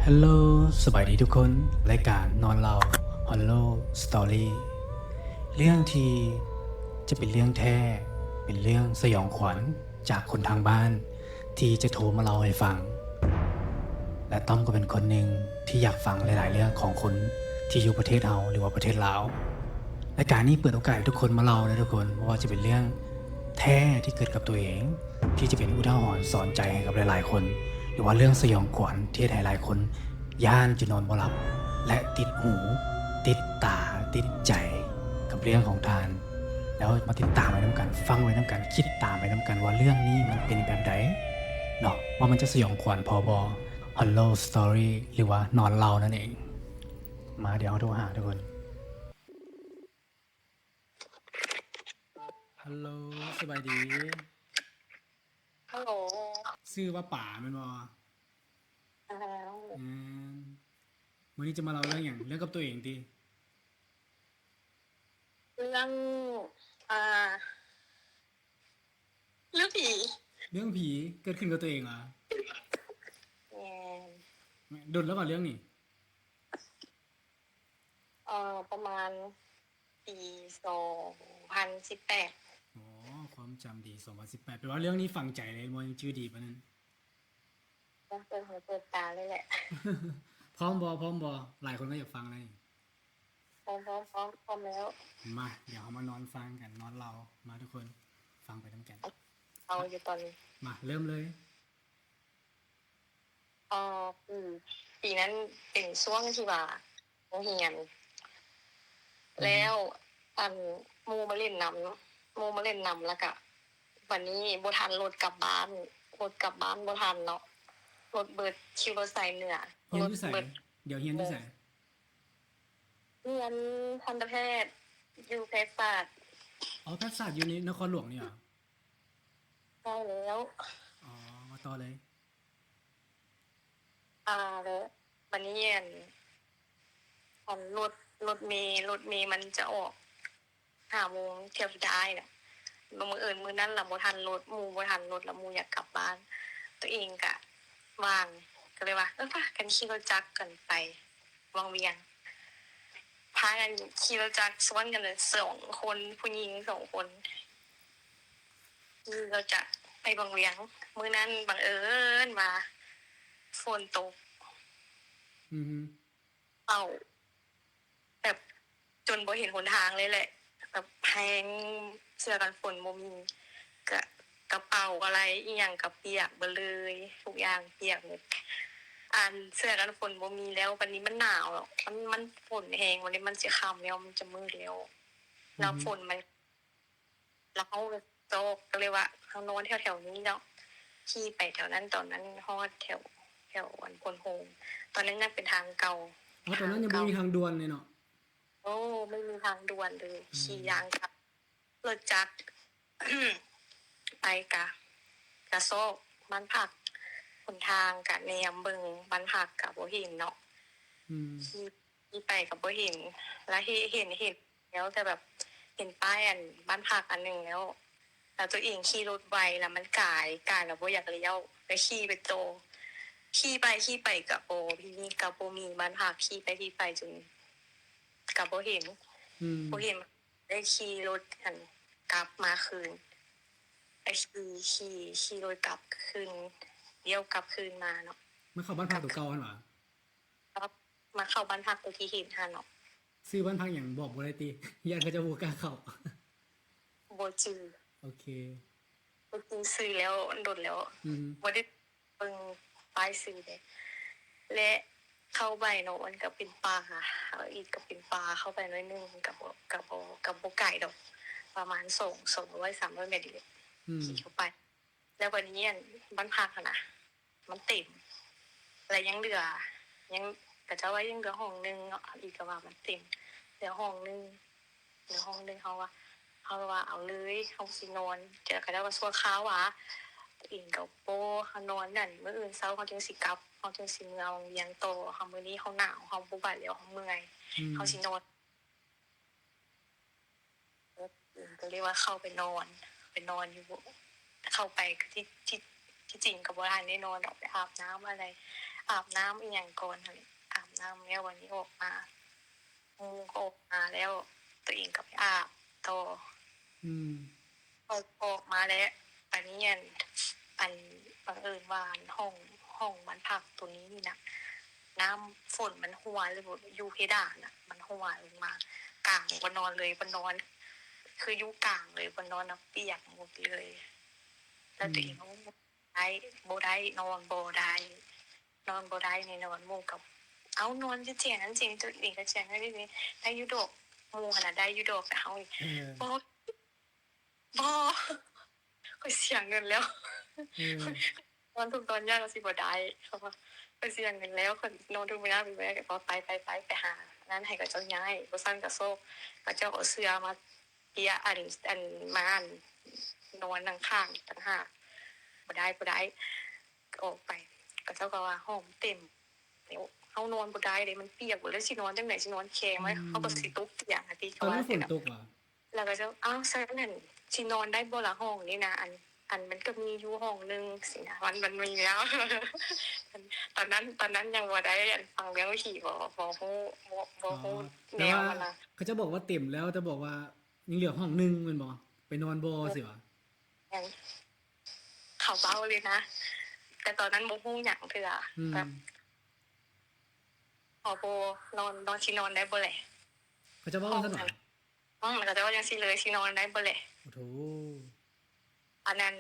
ຮັລໂຫຼ ສະບາຍດີທຸກຄົນ, ລາຍການນອນເລົ່າ Horror Story ເລື່ອງທີ່ຈະເປັນເລື່ອງແທ້ ເປັນເລື່ອງສະຫຍອງຂວັນຈາກຄົນທາງບ້ານທີ່ຈະໂທມາເລົ່າໃຫ້ຟັງ ແລະ ຕ້ອມກໍເປັນຄົນໜຶ່ງທີ່ຢາກຟັງຫຼາຍໆເລື່ອງຂອງຄົນທີ່ຢູ່ປະເທດເຮົາ ຫຼືວ່າປະເທດລາວ. ລາຍການນີ້ເປີດໂອກາດໃຫ້ທຸກຄົນມາເລົ່າເດີທຸກຄົນ, ບໍ່ວ່າຈະເປັນເລື່ອງແທ້ທີ່ເກີດກັບຕົວເອງ ທີ່ຈະເປັນອຸທາຫອນສອນໃຈໃຫ້ກັບຫຼາຍໆຄົນ ຫຼືວ່າເລື່ອງສະຫຍອງຂວັນທີ່ເຮັດໃຫ້ຫຼາຍຄົນຢ້ານຈົນນອນບໍ່ຫຼັບ ແລະ ຕິດຫູ ຕິດຕາ ຕິດໃຈກັບເລື່ອງຂອງທ່ານ. ແລ້ວມາຕິດຕາມໄປນຳກັນ, ຟັງໄປນຳກັນ, ຄິດຕາມໄປນຳກັນວ່າເລື່ອງນີ້ມັນເປັນແບບໃດເນາະ, ວ່າມັນຈະສະຫຍອງຂວັນພໍບໍ່? Horror Story ຫຼືວ່ານອນເລົ່ານັ້ນເອງ. ມາ, ດຽວເຮົາໂທຫາທຸກຄົນ. ຮັລໂຫຼ ສະບາຍດີ. ຮັລໂຫຼ. ຊື່ວ່າປາແມ່ນບໍ່? ແມ່ນ. ແມ່ນ. ມື້ນີ້ຈະມາເລົ່າເລື່ອງຫຍັງ? ເລື່ອງກັບຕົວເອງຕິ? ເລື່ອງ ອ່າ ເລື່ອງຜີ. ເລື່ອງຜີເກີດຂຶ້ນກັບຕົວເອງຫວາ? ແມ່ນ. ດົນແລ້ວຫວາເລື່ອງນີ້? ເອີ ປະມານປີສອງພັນສິບແປດ. ອໍ ຄວາມຈຳດີ ສອງພັນສິບແປດ. ແປວ່າເລື່ອງນີ້ຝັງໃຈເລີຍ ບໍ່ ຍັງຈື່ດີປານນັ້ນ? ເປີດຫູເປີດຕາເລີຍແຫຼະ. ພ້ອມບໍ່? ພ້ອມບໍ່? ຫຼາຍຄົນກໍຢາກຟັງແລ້ວນີ້. ພ້ອມ, ພ້ອມ, ພ້ອມ, ພ້ອມແລ້ວ. ມາ, ດຽວເຮົາມານອນຟັງກັນ, ນອນເລົ່າ. ມາທຸກຄົນ, ຟັງໄປນຳກັນ. ເອົາຢູ່ຕອນນີ້. ມາ, ເລີ່ມເລີຍ. ເອີ ປີ ປີນັ້ນເປັນຊ່ວງທີ່ວ່າໂຮງຮຽນ ອືມ ແລ້ວ ອັນ ໝູ່ມາຫຼິ້ນນຳ, ໝູ່ມາຫຼິ້ນນຳ ແລ້ວກະ ບັດນີ້ບໍ່ທັນລົດກັບບ້ານ, ລົດກັບບ້ານບໍ່ທັນເນາະ, ລົດເບິດ, ຂີ່ລົດສາຍເໜືອ. ຮຽນຢູ່ໃສ? ລົດເບິດ. ດຽວຮຽນຢູ່ໃສ? ຮຽນທັນຕະແພດ ຢູ່ແພດສາດ. ອໍ ແພດສາດຢູ່ໃນນະຄອນຫຼວງນີ້ຫວາ? ໃຊ່ແລ້ວ. ອໍ ມາຕໍ່ເລີຍ. ອ່າ ແລ້ວບັດນີ້ ອັນ ອັນ ລົດ ລົດເມ ລົດເມມັນຈະອອກຫ້າໂມງທ່ຽວສຸດທ້າຍນະ. ບັງເອີນມື້ນັ້ນລະບໍ່ທັນລົດ, ໝູ່ບໍ່ທັນລົດ ລະໝູ່ຢາກກັບບ້ານ. ຕົວເອງກະວ່າງ ກໍເລີຍວ່າ ເອີ ພາກັນຂີ່ລົດຈັກກັນໄປວັງວຽງ. ພາກັນຂີ່ລົດຈັກຊວນກັນເລີຍ ສອງຄົນ, ຜູ້ຍິງສອງຄົນ. ຂີ່ລົດຈັກໄປວັງວຽງ. ມື້ນັ້ນບັງເອີນວ່າຝົນຕົກ. ອືຮຶ. ເອົາ ແບບຈົນບໍ່ເຫັນຫົນທາງເລີຍແຫຼະ, ແບບແຮງ ເສື້ອກັນຝົນບໍ່ມີ, ກະ ກະເປົາອະໄລອີ່ຫຍັງກະປຽກເບິດເລີຍ, ທຸກຢ່າງປຽກໝົດ. ອັນ ເສື້ອກັນຝົນບໍ່ມີແລ້ວ, ບັດນີ້ມັນໜາວເນາະ, ມັນ ມັນຝົນແຮງ, ບັດນີ້ມັນຊິຄ່ຳແລ້ວ, ມັນຈະມືດແລ້ວ. ອືຮຶ. ແລ້ວຝົນມັນ ແລ້ວເຮົາກໍ ກໍເລີຍວ່າເຮົານອນແຖວໆນີ້ເນາະ, ຂີ່ໄປແຖວນັ້ນ, ຕອນນັ້ນຮອດແຖວ ແຖວອັນໂພນໂຮມ, ຕອນນັ້ນຍັງເປັນທາງເກົ່າ. ອໍ ຕອນນັ້ນຍັງບໍ່ມີທາງດ່ວນເລີຍເນາະ? ໂອ້ ບໍ່ມີທາງດ່ວນເລີຍ. ອືມ. ຂີ່ຢ່າງກັບລົດຈັກ ໄປກະ ກະຊອກບ້ານພັກ, ຫົນທາງກະແນມເບິ່ງບ້ານພັກກະບໍ່ເຫັນເນາະ. ອືມ. ຂີ່ ຂີ່ໄປກໍບໍ່ເຫັນ ລະເຫັນ ເຫັນ ເຫັນແລ້ວ ແຕ່ແບບເຫັນປ້າຍອັນບ້ານພັກອັນໜຶ່ງແລ້ວ ລະຕົວເອງຂີ່ລົດໄວ ລະມັນກາຍ ກາຍລະບໍ່ຢາກລ້ຽວ ລະຂີ່ໄປຕໍ່ ຂີ່ໄປຂີ່ໄປກະບໍ່ ທີ່ນີ້ກະບໍ່ມີບ້ານພັກ ຂີ່ໄປຂີ່ໄປຈົນກະບໍ່ເຫັນ ອືມ ບໍ່ເຫັນ ໄດ້ຂີ່ລົດຫັ້ນກັບມາຄືນ ໄດ້ຂີ່ ຂີ່ ຂີ່ລົດກັບຄືນ ລ້ຽວກັບຄືນມາເນາະ ມາເຂົ້າບ້ານພັກໂຕເກົ່າຫັ້ນຫວາ? ກັບມາເຂົ້າບ້ານພັກໂຕທີ່ເຫັນຫັ້ນເນາະ. ຊື່ບ້ານພັກຫຍັງ? ບອກບໍ່ໄດ້ຕິ? ຢ້ານເຂົາເຈົ້າບໍ່ກ້າເຂົ້າ. ບໍ່ຈື່. ໂອເຄ. ບໍ່ຈື່ຊື່ແລ້ວ ດົນແລ້ວ. ອືມ. ບໍ່ໄດ້ເບິ່ງປ້າຍຊື່ເດ້. ແລະ ເຂົ້າໄປເນາະ ມັນກະເປັນປ່າ ອີກກະເປັນປ່າ ເຂົ້າໄປໜ້ອຍໜຶ່ງ ກະບໍ່ ກະບໍ່ ກະບໍ່ໄກດອກ ປະມານສອງ ສອງຮ້ອຍ ສາມຮ້ອຍແມັດນີ້ແຫຼະ. ອືມ. ຂີ່ເຂົ້າໄປ ແລ້ວບາດນີ້ ອັນ ບ້ານພັກຫັ້ນນະ ມັນເຕັມ ແລະ ຍັງເຫຼືອ ຍັງ ເຂົາເຈົ້າວ່າຍັງເຫຼືອຫ້ອງໜຶ່ງເນາະ ອີກກະວ່າມັນເຕັມ ເຫຼືອຫ້ອງໜຶ່ງ ເຫຼືອຫ້ອງໜຶ່ງ ເຮົາວ່າ ເຮົາວ່າເອົາເລີຍ ເຮົາຊິນອນ ເຂົາເຈົ້າວ່າຊົ່ວຄາວຫວາ ຕົວເອງກະບໍ່ ເຮົານອນນັ້ນ ມື້ອື່ນເຊົ້າເຮົາຈຶ່ງຊິກັບ ເຮົາຈຶ່ງຊິເມືອວັງວຽງຕໍ່ ເຮົາ ມື້ນີ້ເຮົາໜາວ ເຮົາບໍ່ໄຫວແລ້ວ ເຮົາເມື່ອຍ ອືມ ເຮົາຊິນອນ ກໍເລີຍວ່າເຂົ້າໄປນອນ ໄປນອນຢູ່ ເຂົ້າໄປກໍທີ່ ທີ່ ທີ່ຈິງກໍບໍ່ທັນໄດ້ນອນດອກ ໄປອາບນ້ຳອະໄລ ອາບນ້ຳອີ່ຫຍັງກ່ອນຫັ້ນແຫຼະ ອາບນ້ຳແລ້ວ ບາດນີ້ອອກມາ ໝູ່ກໍອອກມາແລ້ວ ຕົວເອງກໍໄປອາບຕໍ່. ອືມ ພໍອອກມາແລ້ວ ບາດນີ້ ອັນ ອັນ ບັງເອີນວ່າ ອັນ ຫ້ອງ ຫ້ອງບ້ານພັກໂຕນີ້ນີ້ນະ ນ້ຳຝົນມັນຮົ່ວ ຫຼືຢູ່ເພດານນະ ມັນຮົ່ວລົງມາ ກາງ ບໍ່ນອນເລີຍ ບໍ່ນອນ ຄືຢູ່ກາງເລີຍ ບໍ່ນອນນະ ປຽກໝົດເລີຍ ແລ້ວຕົວເອງ ອືມ ໂອ້ ບໍ່ໄດ້ ບໍ່ໄດ້ ນອນບໍ່ໄດ້ ນອນບໍ່ໄດ້ແນ່ນອນ ໝູ່ກໍ ເອົ້າ ນອນຢູ່ຕຽງນັ້ນຕຽງນີ້ ຕົວເອງກໍຕຽງນັ້ນ ໄດ້ຢູ່ດອກ ໝູ່ຫັ້ນນະໄດ້ຢູ່ດອກ ແຕ່ເຮົາ ເອີ ບໍ່ ບໍ່ ຂ້ອຍເສຍເງິນແລ້ວ ເອີ ນອນທຸກຕອນຍາກກໍຊິບໍ່ໄດ້ ເຂົາວ່າ ຂ້ອຍເສຍເງິນແລ້ວ ຂ້ອຍນອນທຸກມື້ຍາກ ໄປ ໄປ ໄປ ໄປຫານັ້ນ ໃຫ້ເຂົາເຈົ້າຍ້າຍ ບໍ່ຊັ້ນກໍຊອກ ເຂົາເຈົ້າເອົາເສື່ອມາ ເປຍ ອັນ ອັນ ມາ ອັນ ນອນຂ້າງໆ ຕ່າງຫາກ ບໍ່ໄດ້ ບໍ່ໄດ້ ອອກໄປ ເຂົາເຈົ້າກໍວ່າຫ້ອງເຕັມ ເຮົານອນບໍ່ໄດ້ເດ້ ມັນປຽກເບິດ ແລ້ວຊິນອນຈັ່ງໃດ ຊິນອນແຄງໄວ້ ອືມ ເຮົາກໍຊິຕົກຕຽງຫັ້ນຕິ ຕອນນັ້ນຝົນຕົກຫວາ? ແລ້ວກໍເຈົ້າ ອ້າວ ຊັ້ນນັ້ນຊິນອນໄດ້ບໍ່ລະຫ້ອງນີ້ນະ ອັນ ອັນ ມັນກໍມີຢູ່ຫ້ອງໜຶ່ງຊີ້ນະ ມັນ ມັນມີແລ້ວ ຕອນນັ້ນ ຕອນນັ້ນຍັງບໍ່ໄດ້ ອັນ ຟັງເລື່ອງຜີ ບໍ່ ບໍ່ຮູ້ ບໍ່ ບໍ່ຮູ້ ອໍ ແນວ ແຕ່ວ່າ ຫັ້ນນະ ເຂົາເຈົ້າບອກວ່າເຕັມແລ້ວ ແຕ່ບອກວ່າຍັງເຫຼືອຫ້ອງໜຶ່ງແມ່ນບໍ່? ໄປນອນບໍ່ ເອີ ຊີ້ຫວາ? ແມ່ນ ເຂົາເວົ້າເລີຍນະ ແຕ່ຕອນນັ້ນບໍ່ຮູ້ຫຍັງເທື່ອ ອືມ ແບບ ເຂົາບໍ່ ນອນ ນອນ ຊິນອນໄດ້ບໍ່ແຫຼະ? ເຂົາເຈົ້າເວົ້າຊັ້ນຫວາ? ອືມ ເຂົາເຈົ້າວ່າຈັ່ງຊີ້ເລີຍ ຊິນອນໄດ້ບໍ່ແຫຼະ? ໂອ້ໂທ ອັນນັ້ນ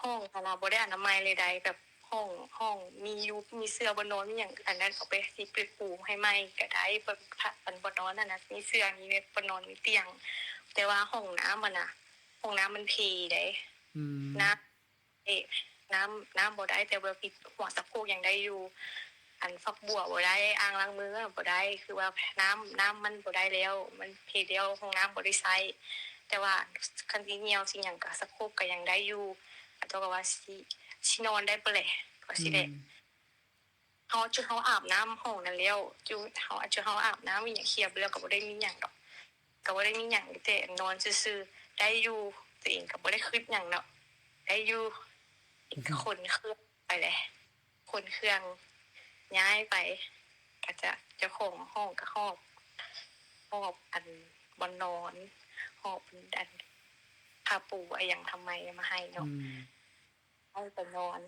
ຫ້ອງຫັ້ນນະ ບໍ່ໄດ້ອະນາໄມເລີຍໃດ ແບບຫ້ອງ ຫ້ອງມີຢູ່ ມີເສື່ອບໍ່ນອນ ມີຫຍັງ ອັນນັ້ນເອົາໄປ ຊິໄປປູໃຫ້ໃໝ່ກໍໄດ້ ເພິ່ນ ຄັນບໍ່ນອນຫັ້ນນະ ມີເສື່ອ ມີແບບບໍ່ນອນ ມີຕຽງ ແຕ່ວ່າຫ້ອງນ້ຳຫັ້ນນະ ຫ້ອງນ້ຳມັນເພເດ້ ອືມ ນ້ຳ ເອະ ນ້ຳ ນ້ຳບໍ່ໄດ້ ແຕ່ວ່າປິດ ຫົວສະໂຄກຍັງໄດ້ຢູ່ ອັນ ຝັກບົວບໍ່ໄດ້ ອ່າງລ້າງມືບໍ່ໄດ້ ຄືວ່ານ້ຳ ນ້ຳມັນບໍ່ໄດ້ແລ້ວ ມັນເພແລ້ວ ຫ້ອງນ້ຳບໍ່ໄດ້ໃຊ້ ແຕ່ວ່າຄັນຊິຍ່ຽວຊິຫຍັງກະສະໂຄກກະຍັງໄດ້ຢູ່ ເຂົາເຈົ້າກໍວ່າຊິ ຊິນອນໄດ້ບໍ່ແຫຼະ ວ່າຊີ້ແຫຼະ ອືມ ເຮົາ ຈຸເຮົາອາບນ້ຳຫ້ອງນັ້ນແລ້ວ ຈຸເຮົາ ຈຸເຮົາອາບນ້ຳອີ່ຫຍັງຄຽບແລ້ວກໍບໍ່ໄດ້ມີຫຍັງດອກ ກໍບໍ່ໄດ້ມີຫຍັງ ແຕ່ນອນຊື່ໆ ໄດ້ຢູ່ ຕົວເອງກໍບໍ່ໄດ້ຄຶດຫຍັງເນາະ ໄດ້ຢູ່ ອືຮຶ ຂົນເຄື່ອງໄປແຫຼະ ຂົນເຄື່ອງຍ້າຍໄປ ກະຈະ ເຈົ້າຂອງຫ້ອງກະຫອບ ຫອບອັນບ່ອນນອນ ຫອບອັນຜ້າປູອາຫຍັງທຳໄມມາໃຫ້ເນາະ ອືມ ໃຫ້ໄປນອນ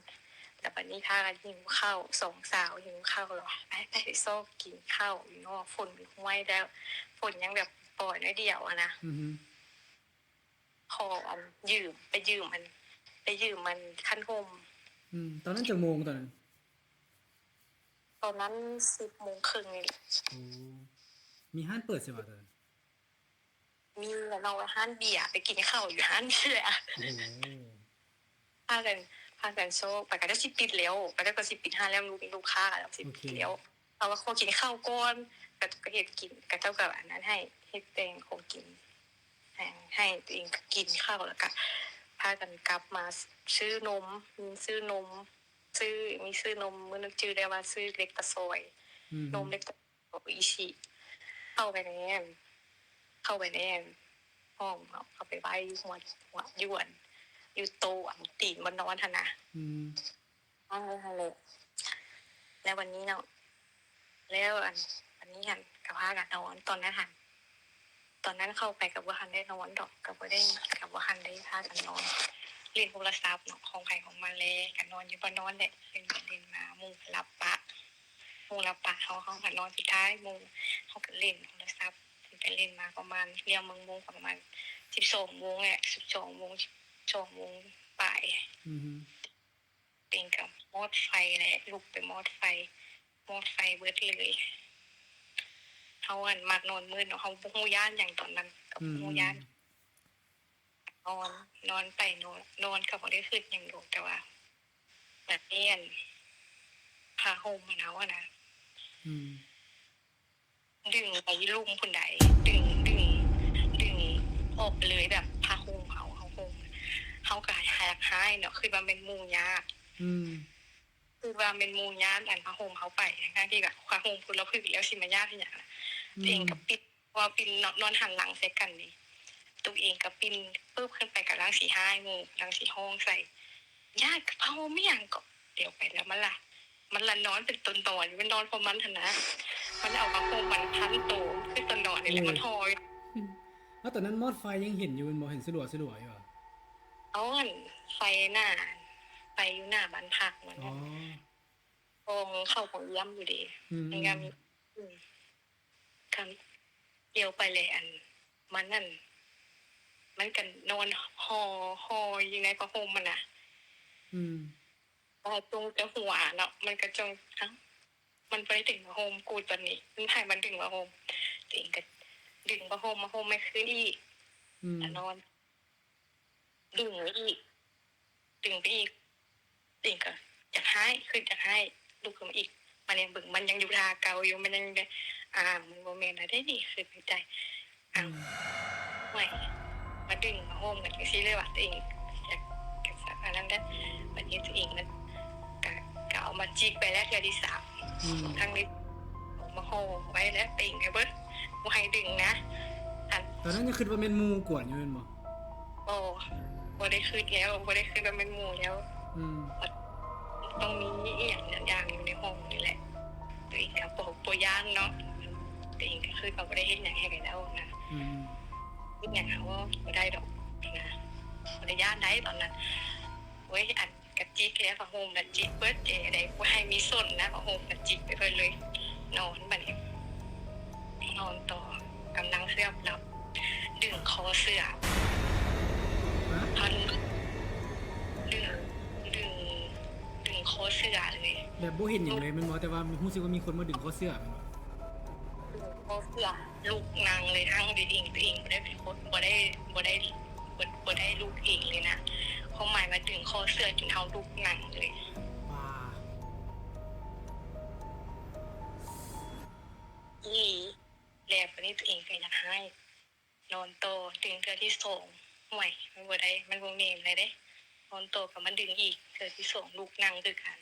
ແລ້ວບາດນີ້ພາກັນຫິວເຂົ້າ ສອງສາວຫິວເຂົ້າ ແລ້ວໄປ ໄປຊອກກິນເຂົ້າຢູ່ນອກ ຝົນມັນຫ້ວຍແລ້ວ ຝົນຍັງແບບປ່ອຍໜ້ອຍດຽວຫັ້ນນະ ອືຮຶ ຂໍອັນຢືມ ໄປຢືມອັນ ໄປຢືມອັນຄັນຮົ່ມ ອືມ ຕອນນັ້ນຈັກໂມງຕອນນັ້ນ? ຕອນນັ້ນສິບໂມງເຄິ່ງນີ້ແຫຼະ ໂອ້ ມີຮ້ານເປີດໃຊ່ຫວາຕອນນັ້ນ? ມີແຫຼະເນາະ ຮ້ານເບຍ ໄປກິນເຂົ້າຢູ່ຮ້ານເບຍ ໂອ້ ພາກັນ ພາກັນຊອກ ປານກະຈະຊິປິດແລ້ວ ກະເຈົ້າກະຊິປິດຮ້ານແລ້ວ ລູກ ມີລູກຄ້າກະເຈົ້າຊິປິດແລ້ວ ເຮົາວ່າຂໍກິນເຂົ້າກ່ອນ ກະເຈົ້າກະເຮັດກິນ ກະເຈົ້າກະອັນນັ້ນໃຫ້ ເຮັດແຕ່ງຂອງກິນໃຫ້ ໃຫ້ ຕົວເອງກະກິນເຂົ້າ ແລ້ວກະພາກັນກັບມາຊື້ນົມ ຊື້ນົມ ຊື້ ມີຊື້ນົມ ມື້ນຶກຈື່ໄດ້ວ່າຊື້ເລັກຕາຊອຍ ອືມ ນົມເລັກຕາ ອີຊິ ເຂົ້າໄປໃນ ເຂົ້າໄປໃນຫ້ອງເນາະ ເຂົ້າໄປໄວ້ຢູ່ຫົວ ຫົວ ຢູ່ອັນ ຢູ່ໂຕະອັນຕີນບ່ອນນອນຫັ້ນນະ ອືມ ວາງໄວ້ຫັ້ນແຫຼະ ແລ້ວບາດນີ້ເນາະ ແລ້ວອັນ ອັນນີ້ຫັ້ນກະພາກັນນອນ ຕອນນັ້ນຫັ້ນ ຕອນນັ້ນເຂົ້າໄປກະບໍ່ທັນໄດ້ນອນດອກ ກະບໍ່ໄດ້ ກະບໍ່ທັນໄດ້ພາກັນນອນ ຫຼິ້ນໂທລະສັບເນາະ ຂອງໃຜຂອງມັນແຫຼະ ກະນອນຢູ່ບ່ອນນອນແຫຼະ ຫຼິ້ນໄປຫຼິ້ນມາ ໝູ່ຫຼັບປະ ໝູ່ຫຼັບປະເຮົາ ເຮົາກະນອນສຸດທ້າຍ ໝູ່ເຮົາກະຫຼິ້ນໂທລະສັບ ຫຼິ້ນໄປຫຼິ້ນມາປະມານ ລຽມເບິ່ງໂມງກະປະມານສິບສອງໂມງແຫຼະ ສິບສອງໂມງ ສອງໂມງປາຍ ອືຮຶ ເປັນກະມອດໄຟແຫຼະ ລຸກໄປມອດໄຟ ມອດໄຟເບິດເລີຍ ເຮົາອັນມັກນອນມືດເນາະ ເຮົາບໍ່ຮູ້ຢ້ານຫຍັງຕອນນັ້ນ ກະບໍ່ຮູ້ຢ້ານ ອືມ ນອນ ນອນໄປນອນ ນອນກະບໍ່ໄດ້ຄຶດຫຍັງດອກ ແຕ່ວ່າ ແບບນີ້ອັນ ຜ້າຫົ່ມເຮົາຫັ້ນນະ ອືມ ດຶງໄປລຸ່ມພຸ້ນໃດ ດຶງ ດຶງ ດຶງອອກໄປເລີຍ ແບບຜ້າຫົ່ມເຮົາ ເຮົາຫົ່ມ ເຮົາກະຢາກຮ້າຍເນາະ ຄິດວ່າແມ່ນໝູ່ຍາດ ອືມ ຄິດວ່າແມ່ນໝູ່ຍາດອັນຜ້າຫົ່ມເຮົາໄປ ທັງໆ ທີ່ແບບຜ້າຫົ່ມຄົນລະຜືນແລ້ວຊິມາຍາດເຮັດຫຍັງ ອືມ ຕົວເອງກະປິດ ເພາະວ່າປິ່ນເນາະ ນອນຫັນຫຼັງໃສ່ກັນເດ ຕົວເອງກະປິ່ນປຶບຂຶ້ນໄປ ກຳລັງຊິຮ້າຍໝູ່ ກຳລັງຊິຮ້ອງໃສ່ ຍາດກັບຜ້າຫົ່ມອີ່ຫຍັງເກາະ ດຽວໄປແລ້ວມັນລະ ມັນລະນອນເປັນຕົວນອນຢູ່ ມັນນອນຂອງມັນຫັ້ນນະ. ມັນເອົາຜ້າຫົ່ມມັນພັນໂຕ ຄືຕົວນອນນີ້ແຫຼະ ໂອ້ ມັນຫໍ່ຢູ່. ອືມ ແລ້ວຕອນນັ້ນມອດໄຟຍັງເຫັນຢູ່ແມ່ນບໍ່? ເຫັນສະຫຼວຍໆຢູ່ບໍ່? ເອົາ ອັນ ໄຟໜ້າ ໄຟຢູ່ໜ້າບ້ານພັກມັນ ອໍ ຂອງເຂົ້າຂອງຢ້ຽມຢູ່ເດ. ອືມ ມັນກໍມີ ອືມ ກໍລຽວໄປແລ້ວ ອັນ ມັນນັ້ນ ມັນກໍນອນຫໍ່ ຫໍ່ຢູ່ໃນຜ້າຫົ່ມຫັ້ນນະ. ອືມ ວ່າຕົງແຕ່ຫົວເນາະ ມັນກໍຈົ່ງ ເອົ້າ ມັນບໍ່ໄດ້ດຶງຜ້າຫົ່ມກູຕອນນີ້ ມັນໃຫ້ມັນດຶງຜ້າຫົ່ມ. ຕົວເອງກໍດຶງຜ້າຫົ່ມ ຜ້າຫົ່ມໃຫ້ຄືນອີກ ອືມ ກໍນອນ ດຶງໄປອີກ ດຶງໄປອີກ ຕົວເອງກໍຢາກຮ້າຍ ຄຶດຢາກຮ້າຍ ລຸກຂຶ້ນມາອີກ. ບາດນີ້ເບິ່ງ ມັນຍັງຢູ່ທ່າເກົ່າຢູ່ ມັນຍັງແບບ ອາ ມັນບໍ່ແມ່ນແລ້ວເດ້ນີ້ ຄຶດໃນໃຈ. ອ້າວ ອືມ ໂອ້ຍ ມາດຶງຜ້າຫົ່ມກັນຈັ່ງຊີ້ເລີຍວ່າ ຕົວເອງຢາກ ຢາກອັນນັ້ນແຫຼະ. ບາດນີ້ຕົວເອງມັນກະ ກະເອົາມາຈິກໄປແລ້ວເທື່ອທີສາມ ອືມ ທັງນີ້ເອົາມາຫໍ່ໄວ້ແລ້ວ ເຕັງໃຫ້ເບິດ ບໍ່ໃຫ້ດຶງນະ. ອັນ ຕອນນັ້ນຍັງຄິດວ່າແມ່ນໝູ່ກວນຢູ່ແມ່ນບໍ່? ບໍ່ ບໍ່ໄດ້ຄິດແລ້ວ ບໍ່ໄດ້ຄິດວ່າແມ່ນໝູ່ແລ້ວ. ອືມ ຕ້ອງມີອີ່ຫຍັງໜ້າຢ່າງຢູ່ໃນຫ້ອງນີ້ແຫຼະ. ຕົວເອງກໍບໍ່ ບໍ່ຢ້ານເນາະ ຕົວເອງກໍຄືກໍບໍ່ໄດ້ເຮັດຫຍັງໃຫ້ໃຜແລ້ວນະ. ອືມ ເຮັດຫຍັງກໍບໍ່ ບໍ່ໄດ້ດອກນະ ບໍ່ໄດ້ຢ້ານໃດຕອນນັ້ນ. ໂອ້ຍ ອັນ ກະຈິກແລ້ວ ຜ້າຫົ່ມນະຈິກເບິດ ເຮັດໃດບໍ່ໃຫ້ມີສົ້ນນະ ຜ້າຫົ່ມນະຈິກໄປເບິດເລີຍ. ນອນບາດນີ້ ນອນຕໍ່ ກຳລັງຊິຫຼັບ ດຶງຄໍເສື້ອ ຮະ? ຄັນ ດຶງ ດຶງ ດຶງຄໍເສື້ອເລີຍ ແບບບໍ່ເຫັນຫຍັງເລີຍແມ່ນບໍ່? ແຕ່ວ່າຮູ້ສຶກວ່າມີຄົນມາດຶງຄໍເສື້ອແມ່ນບໍ່? ດຶງຄໍເສື້ອ ລຸກນັ່ງເລີຍ ທັງທີ່ຈິງຕົວເອງບໍ່ໄດ້ເປັນຄົນ ບໍ່ໄດ້ ບໍ່ໄດ້ ບໍ່ ບໍ່ໄດ້ລຸກເອງເລີຍນະ. ຄວາມໝາຍວ່າດຶງຄໍເສື້ອຈົນເຮົາລຸກນັ່ງເລີຍ. ວ້າ ອີ່ຫຼີ. ແລ້ວບາດນີ້ຕົວເອງກໍຢາກຮ້າຍ ນອນຕໍ່ ດຶງເທື່ອທີສອງ ໂອ້ຍ ມັນບໍ່ໄດ້ ມັນບໍ່ແມ່ນແລ້ວເດ້. ນອນຕໍ່ກໍມາດຶງອີກເທື່ອທີສອງ ລຸກນັ່ງຄືກັນ.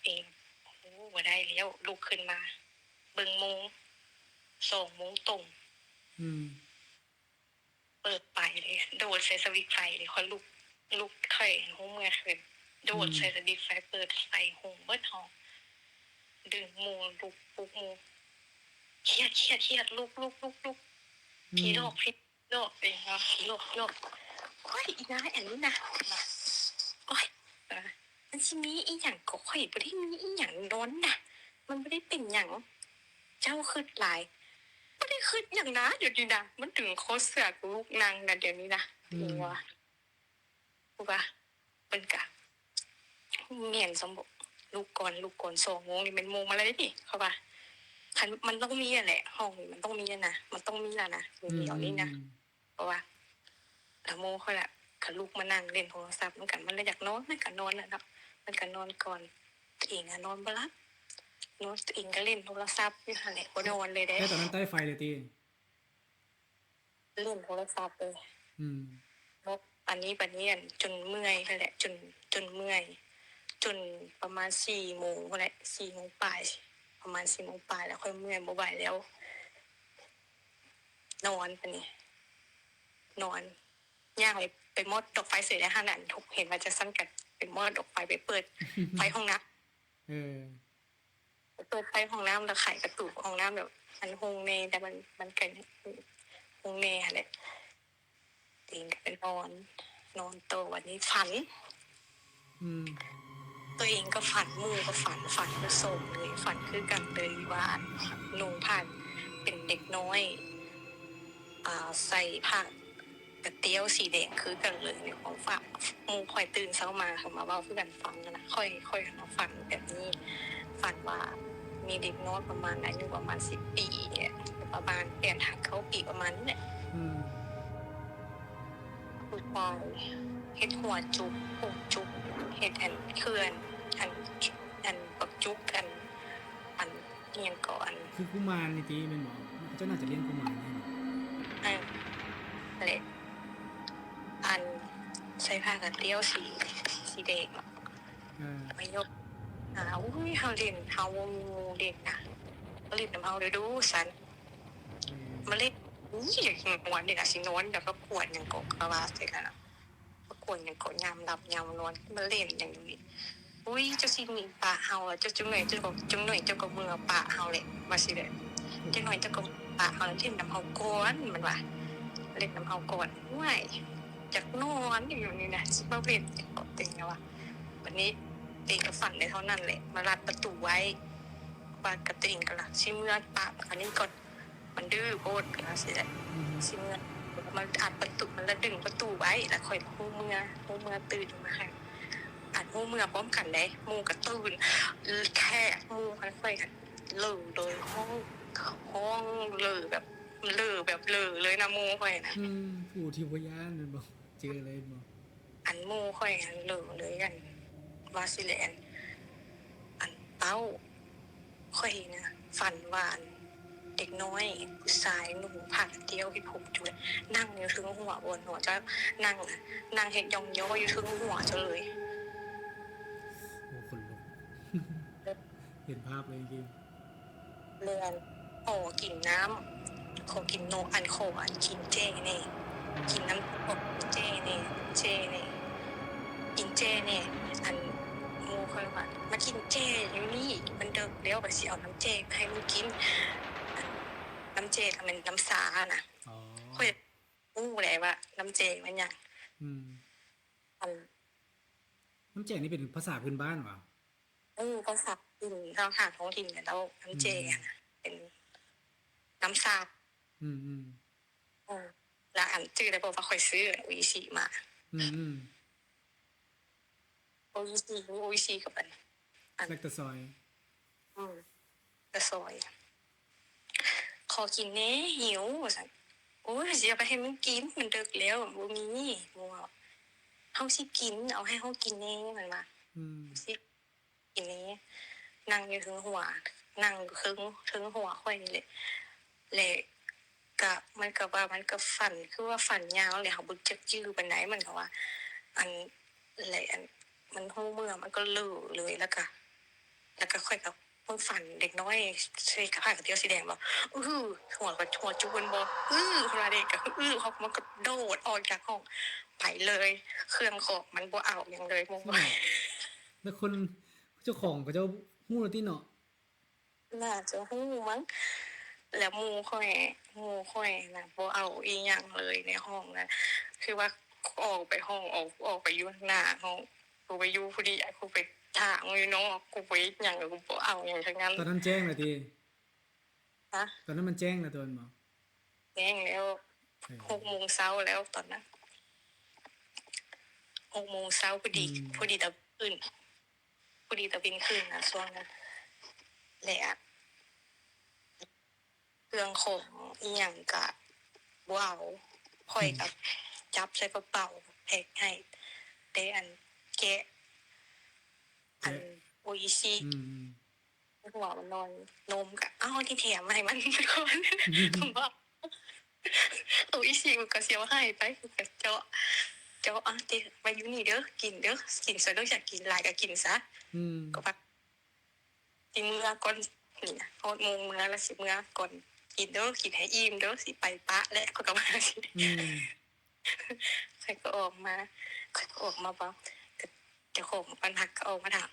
ເອງ ໂອ້ ບໍ່ໄດ້ແລ້ວ ລຸກຂຶ້ນມາເບິ່ງໂມງ ສອງໂມງຕົງ. ອືມ ເປີດໄຟເລີຍ ໂດດໃສ່ສະວິດໄຟເລີຍ. ຂ້ອຍລຸກ ລຸກ ຂ້ອຍຮູ້ເມື່ອຄືນ ໂດດໃສ່ສະວິດໄຟ ເປີດໄຟຮຸ່ງເບິດຫ້ອງ ດຶງໝູ່ລຸກ ປຸກໝູ່ ຄຽດ ຄຽດ ຄຽດ ລຸກ ລຸກ ລຸກ ລຸກ ອືມ ຜີຫຼອກ ຜີຫຼອກ ເອງວ່າ ຜີຫຼອກ ຜີຫຼອກ. ໂອ້ຍ ອີນາຍອັນນີ້ນະ ໂອ້ຍ ມັນຊິມີອີ່ຫຍັງກໍ ຂ້ອຍບໍ່ໄດ້ມີອີ່ຫຍັງ ນອນນະ ມັນບໍ່ໄດ້ເປັນຫຍັງ ເຈົ້າຄຶດຫຼາຍ. ບໍ່ໄດ້ຄຶດຫຍັງນະ ດຽວນີ້ນະ ມັນດຶງຄໍເສື້ອກູລຸກນັ່ງນະ ດຽວນີ້ນະ. ອືມ ເອງວ່າ ເພາະວ່າເພິ່ນກະແມ່ນສຳບໍ ລຸກກ່ອນ ລຸກກ່ອນ ສອງໂມງນີ້ແມ່ນໂມງມາແລ້ວເດ້ນີ້ ເຂົາວ່າ ຄັນ ມັນຕ້ອງມີແຫຼະ ຫ້ອງນີ້ມັນຕ້ອງມີນະ ມັນຕ້ອງມີແລ້ວນະ ດຽວນີ້ນະ. ອືມ ເພາະວ່າລະໂມງຂ້ອຍລະ ກະລຸກມານັ່ງຫຼິ້ນໂທລະສັບນຳກັນ ມັນລະຢາກນອນ ມັນກະນອນແຫຼະເນາະ ມັນກະນອນກ່ອນ. ຕົວເອງນອນບໍ່ຫຼັບ ນອນ ຕົວເອງກະຫຼິ້ນໂທລະສັບຢູ່ຫັ້ນແຫຼະ ບໍ່ນອນເລີຍເດ້. ແລ້ວຕອນນັ້ນໄຕ້ໄຟເລີຍຕິ? ຫຼິ້ນໂທລະສັບເລີຍ. ອືມ ເນາະ ອັນນີ້ບາດນີ້ ອັນ ຈົນເມື່ອຍຫັ້ນແຫຼະ ຈົນ ຈົນເມື່ອຍ ຈົນປະມານສີ່ໂມງພຸ້ນແຫຼະ ສີ່ໂມງປາຍ ປະມານສີ່ໂມງປາຍແລ້ວ ຂ້ອຍເມື່ອຍບໍ່ໄຫວແລ້ວ ນອນບາດນີ້ ນອນ ຍ່າງໄປ ໄປມອດດອກໄຟເສີຍແລ້ວຫັ້ນ ອັນ ເຫັນວ່າຈັ່ງຊັ້ນກະໄປມອດດອກໄຟ ໄປເປີດໄຟຫ້ອງນ້ຳ ເອີ ເປີດໄຟຫ້ອງນ້ຳ ແລ້ວໄຂປະຕູຫ້ອງນ້ຳ ແບບມັນຮຸ່ງແດ່ ແຕ່ມັນ ມັນກະຮຸ່ງແດ່ຫັ້ນແຫຼະ. ຕົວເອງກະໄປນອນ ນອນຕໍ່ ບາດນີ້ຝັນ ອືມ ຕົວເອງກະຝັນ ໝູ່ກະຝັນ ຝັນຄືກັນເລີຍ ຝັນຄືກັນເລີຍວ່າ ນຸ່ງຜ້າ ເປັນເດັກນ້ອຍ ອ່າ ໃສ່ຜ້າ ກະຕ້ຽວສີແດງຄືກັນເລີຍໃນຄວາມຝັນ. ໝູ່ຂ້ອຍຕື່ນເຊົ້າມາ ເຂົາມາເວົ້າສູ່ກັນຟັງຫັ້ນນະ ຂ້ອຍ ຂ້ອຍຫັ້ນນະຝັນແບບນີ້ ຝັນວ່າມີເດັກນ້ອຍປະມານອາຍຸປະມານສິບປີນີ້ແຫຼະ ປະມານແປດຫາເກົ້າປີປະມານນີ້ແຫຼະ ອືມ ຜູ້ຊາຍເຮັດຫົວຈຸກ ຜົມຈຸກ ເຮັດອັນ ເຄື່ອນ ອັນ ອັນບັກຈຸກ ອັນ ອັນ ອີ່ຫຍັງເກາະ ອັນ ຄືກຸມານນີ້ຕິແມ່ນບໍ່? ເຂົາເຈົ້າໜ້າຈະລ້ຽງກຸມານນີ້ ເອີ ຫັ້ນແຫຼະ ອັນ ໃສ່ຜ້າກັນຕຽວສີ ສີແດງ ເອີ ມາຍົກ ອາ ໂອ້ຍ ເຮົາຫຼິ້ນ ເຮົາບໍ່ມີໝູ່ຫຼິ້ນນະ ມາຫຼິ້ນນຳເຮົາເດີ້ດູ ຊັ້ນ ເອີ ມາຫຼິ້ນ ອີ່ ຢາກນອນນີ້ນະ ຊິນອນ ແລ້ວກໍກວນຫຍັງເກາະ ກະວ່າໃສ່ກັນນະ ມາກວນຫຍັງເກາະ ຍາມຫຼັບຍາມນອນ ມາຫຼິ້ນຫຍັງຢູ່ນີ້ ອຸ້ຍ ເຈົ້າຊິໜີປະເຮົາ ເຈົ້າ ຈັກໜ້ອຍເຈົ້າກໍ ຈັກໜ້ອຍເຈົ້າກໍເມືອປະເຮົາແຫຼະ ວ່າຊີ້ແຫຼະ. ຈັກໜ້ອຍເຈົ້າກໍປະເຮົາ ເລ່ນນຳເຮົາກ່ອນ ມັນວ່າ ເລ່ນນຳເຮົາກ່ອນ. ໂອ້ຍ ຢາກນອນຢູ່ນີ້ນະ ຊິມາເວັນເກາະເຕັງວ່າ. ບັດນີ້ເຕັງກໍຝັນໄດ້ເທົ່ານັ້ນແຫຼະ ມາລັດປະຕູໄວ້ ວ່າກະເຕັງກໍລະຊິເມືອປະອັນນີ້ກ່ອນ ມັນດື້ໂພດ ວ່າຊີ້ແຫຼະ. ຊິເມືອ ມັນອັດປະຕູ ມັນລະດຶງປະຕູໄວ້ ລະຄ່ອຍຮູ້ເມືອ ຮູ້ເມືອຕື່ນມາໃຫ້ ອັນຮູ້ເມືອພ້ອມກັນເດ້ ໝູ່ກໍຕື່ນ ແຂກໝູ່ຂ້ອຍຫັ້ນເຫຼີເລີຍ ຮ້ອງ ຮ້ອງເຫຼີແບບ ເຫຼີແບບເຫຼີເລີຍນະ ໝູ່ຂ້ອຍນະ. ອືມ ຜູ້ທີ່ບໍ່ຢ້ານແມ່ນບໍ່? ເຈີເລີຍແມ່ນບໍ່? ອັນໝູ່ຂ້ອຍຫັ້ນເຫຼີເລີຍ ອັນວ່າຊິແລະ ອັນ ອັນເຕົ້າ ຂ້ອຍນະຝັນວ່າ ອັນເດັກນ້ອຍຜູ້ຊາຍນຸ່ງຜ້າກະຕ້ຽວ ເຮັດຜົມຈຸ ນັ່ງຢູ່ເທິງຫົວ ບ່ອນຫົວເຈົ້າ ນັ່ງ ນັ່ງເຮັດຢ່ອງຍໍ້ຢູ່ເທິງຫົວເຈົ້າເລີຍ. ໂອ້ ຂົນລຸກ ເຫັນພາບເລີຍຈິງໆ. ແມ່ນ ຂໍກິນນ້ຳ ຂໍກິນໂນ ອັນ ຂໍ ອັນ ກິນແຈ້ແດ່ ກິນນ້ຳ ຂອ ກິນແຈ້ແດ່ ແຈ້ແດ່ ກິນແຈ້ແດ່. ອັນ ໝູ່ຂ້ອຍວ່າ ມາກິນແຈ້ຢູ່ນີ້ ມັນເດິກແລ້ວ ຂ້ອຍຊິເອົານ້ຳແຈ້ມາໃຫ້ມຶງກິນ ອັນ ນ້ຳແຈ້ກໍແມ່ນນ້ຳຊານະ. ອໍ ຂ້ອຍຮູ້ແຫຼະວ່ານ້ຳແຈ້ແມ່ນຫຍັງ. ອືມ ອັນ ນ້ຳແຈ້ນີ້ເປັນພາສາພື້ນບ້ານຫວາ? ເອີ ພາສາຖິ່ນ ພາສາທ້ອງຖິ່ນເຂົາເຈົ້າ ນ້ຳແຈ່ ອືມ ຫັ້ນນະ ເປັນນ້ຳຊາ. ອືມໆ ເອີ ລະອັນຈື່ໄດ້ບໍ່ວ່າຂ້ອຍຊື້ໂອອິຊິມາ? ອືມໆ ໂອອິຊິ ມີໂອອິຊິກັບອັນ ອັນ ແລ້ວແຕ່ຊອຍ. ອືມ ແຕ່ຊອຍ ຂໍກິນແດ່ ຫິວ ວ່າຊັ້ນ. ໂອ້ຍ ຊິເອົາໄປໃຫ້ມັນກິນ ມັນເດິກແລ້ວ ບໍ່ມີ. ໝູ່ເຮົາ ເຮົາຊິກິນ ເອົາໃຫ້ເຮົາກິນແດ່ ມັນວ່າ. ອືມ ຊິ ອີນີ້ ນັ່ງຢູ່ເທິງຫົວ ນັ່ງຢູ່ເທິງ ເທິງຫົວຂ້ອຍນີ້ແຫຼະ ແລະ ກະ ມັນກະວ່າ ມັນກະຝັນ ຄືວ່າຝັນຍາວແຫຼະ ເຮົາບໍ່ຈັກຈື່ປານໃດ ມັນກະວ່າ ອັນ ແລະ ອັນ ມັນຮູ້ເມືອ ມັນກະເລີເລີຍ ແລ້ວກະ ແລ້ວກະຂ້ອຍກະ ເບິ່ງຝັນເດັກນ້ອຍໃສ່ຜ້າກະຕ້ຽວສີແດງບໍ່ ອື້ ຫົວກະ ຫົວຈຸ່ນບໍ່ ອື້ ເພິ່ນວ່າເດ ກະ ອື້ ເຮົາ ມັນກະໂດດອອກຈາກຫ້ອງໄປເລີຍ ເຄື່ອງຂອງມັນບໍ່ເອົາຫຍັງເລີຍ ໝູ່. ແລ້ວຄົນ ເຈົ້າຂອງເຂົາເຈົ້າຮູ້ແລ້ວຕິເນາະ? ໜ້າຈະຮູ້ມັ້ງ ແລ້ວໝູ່ຂ້ອຍ ໝູ່ຂ້ອຍນະ ບໍ່ເອົາອີ່ຫຍັງເລີຍໃນຫ້ອງນະ ຄືວ່າອອກໄປຫ້ອງ ອອກ ອອກໄປຢູ່ທາງໜ້າຫ້ອງ ກູໄປຢູ່ຜູ້ດຽວ ກູໄປຖາງຢູ່ນອກ ກູໄປເຮັດຫຍັງ ກູບໍ່ເອົາຫຍັງທັງນັ້ນ. ຕອນນັ້ນແຈ້ງແລ້ວຕິ? ຮະ? ຕອນນັ້ນມັນແຈ້ງແລ້ວຕົວນັ້ນບໍ່? ແຈ້ງແລ້ວ ເອີ ຫົກໂມງເຊົ້າແລ້ວຕອນນັ້ນ ຫົກໂມງເຊົ້າພໍດີ ອືມ ພໍດີຕະເວັນຂຶ້ນ ພໍດີຕະເວັນຂຶ້ນນະ ຊ່ວງນັ້ນ ແລະ ເຄື່ອງຂອງອີ່ຫຍັງກະບໍ່ເອົາ ຂ້ອຍກະ ອືມ ຈັບໃສ່ກະເປົາ ແພັກໃຫ້ ແຕ່ອັນແກະ ແກະ ອັນໂອອິຊິ ອືມ ຫົວມັນນອນ ນົມກະ ເອົາ ທີ່ແຖມມາໃຫ້ມັນກ່ອນ ອືມ ບອກ ໂອອິຊິ ກູກະສຽວຫາຍໄປ ກູກະເຈາະ ເຈາະ ເອົາຕິ ໄວ້ຢູ່ນີ້ເດີ ກິນເດີ ກິນຊະເດີ ຢາກກິນຫຼາຍກະກິນຊະ ອືມ ກະວ່າ ຊິເມືອກ່ອນ ນີ້ນະ ຮອດໂມງເມືອລະ ຊິເມືອກ່ອນ ກິນເດີ ກິນໃຫ້ອີ່ມເດີ ຊິໄປປະແຫຼະ ຂ້ອຍກະວ່າ ອືມ ຂ້ອຍກໍອອກມາ ຂ້ອຍກໍອອກມາເວົ້າ ເຈົ້າຂອງບ້ານພັກກໍອອກມາຖາມ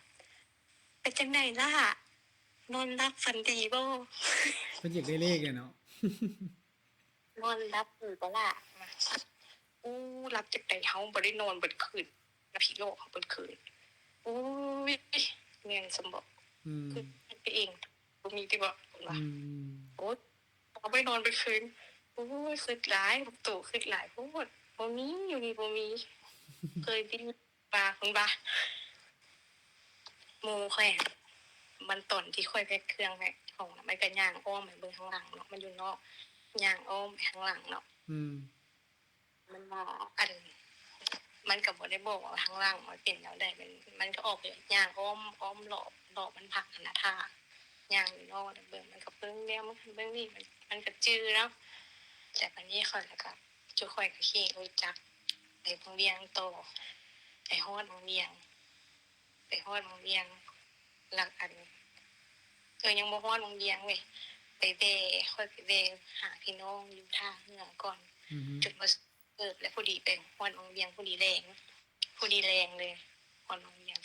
ເປັນຈັ່ງໃດລະ ນອນຫຼັບຝັນດີບໍ່? ເພິ່ນຢາກໄດ້ເລກແຫຼະເນາະ ນອນຫຼັບຢູ່ບໍ່ລະ? ໂອ້ ຫຼັບຈັ່ງໃດ ເຮົາບໍ່ໄດ້ນອນເບິດຄືນ ນະ ຜີຫຼອກເຮົາເບິດຄືນ. ໂອ້ຍ ແມ່ນຊັ້ນບໍ? ອືມ ຄິດໄປເອງ ບໍ່ມີຕິບໍ? ເພິ່ນວ່າ ອືມ ໂອ້ຍ ເຮົາໄປນອນເບິດຄືນ ໂອ້ຍ ຄິດຫຼາຍ ພວກໂຕຄິດຫຼາຍໂພດ ບໍ່ມີ ຢູ່ນີ້ບໍ່ມີ ເຄີຍໄດ້ຍິນວ່າ ເພິ່ນວ່າ ໝູ່ຂ້ອຍ ມັນຕອນທີ່ຂ້ອຍແພັກເຄື່ອງແພັກຂອງນະ ມັນກະຍ່າງອ້ອມໄປເບິ່ງທາງຫຼັງເນາະ ມັນຢູ່ນອກ ຍ່າງອ້ອມໄປທາງຫຼັງເນາະ ອືມ ມັນວ່າ ອັນ ມັນກະບໍ່ໄດ້ບອກວ່າທາງຫຼັງມັນເປັນແນວໃດ ມັນ ມັນກະອອກໄປຍ່າງອ້ອມ ອ້ອມລອບ ລອບບ້ານພັກຫັ້ນນະ ຖ້າຍ່າງຢູ່ນອກເບິ່ງ ມັນກະເບິ່ງແນວ ມັນກະເບິ່ງນີ້ ມັນ ມັນກະຈື່ເນາະ ແຕ່ບາດນີ້ຂ້ອຍລະກະ ຈຸຂ້ອຍກະຂີ່ລົດຈັກໄປວັງວຽງຕໍ່ ໄປຮອດວັງວຽງ ໄປຮອດວັງວຽງ ຫຼັກອັນ ເອີ ຍັງບໍ່ຮອດວັງວຽງເວີຍ ໄປແວ່ ຂ້ອຍໄປແວ່ຫາພີ່ນ້ອງຢູ່ທ່າເຮືອກ່ອນ ອືຮຶ ຈົນວ່າເກີບ ແລ້ວພໍດີໄປຮອດວັງວຽງ ພໍດີແລງ ພໍດີແລງເລີຍ ຮອດວັງວຽງ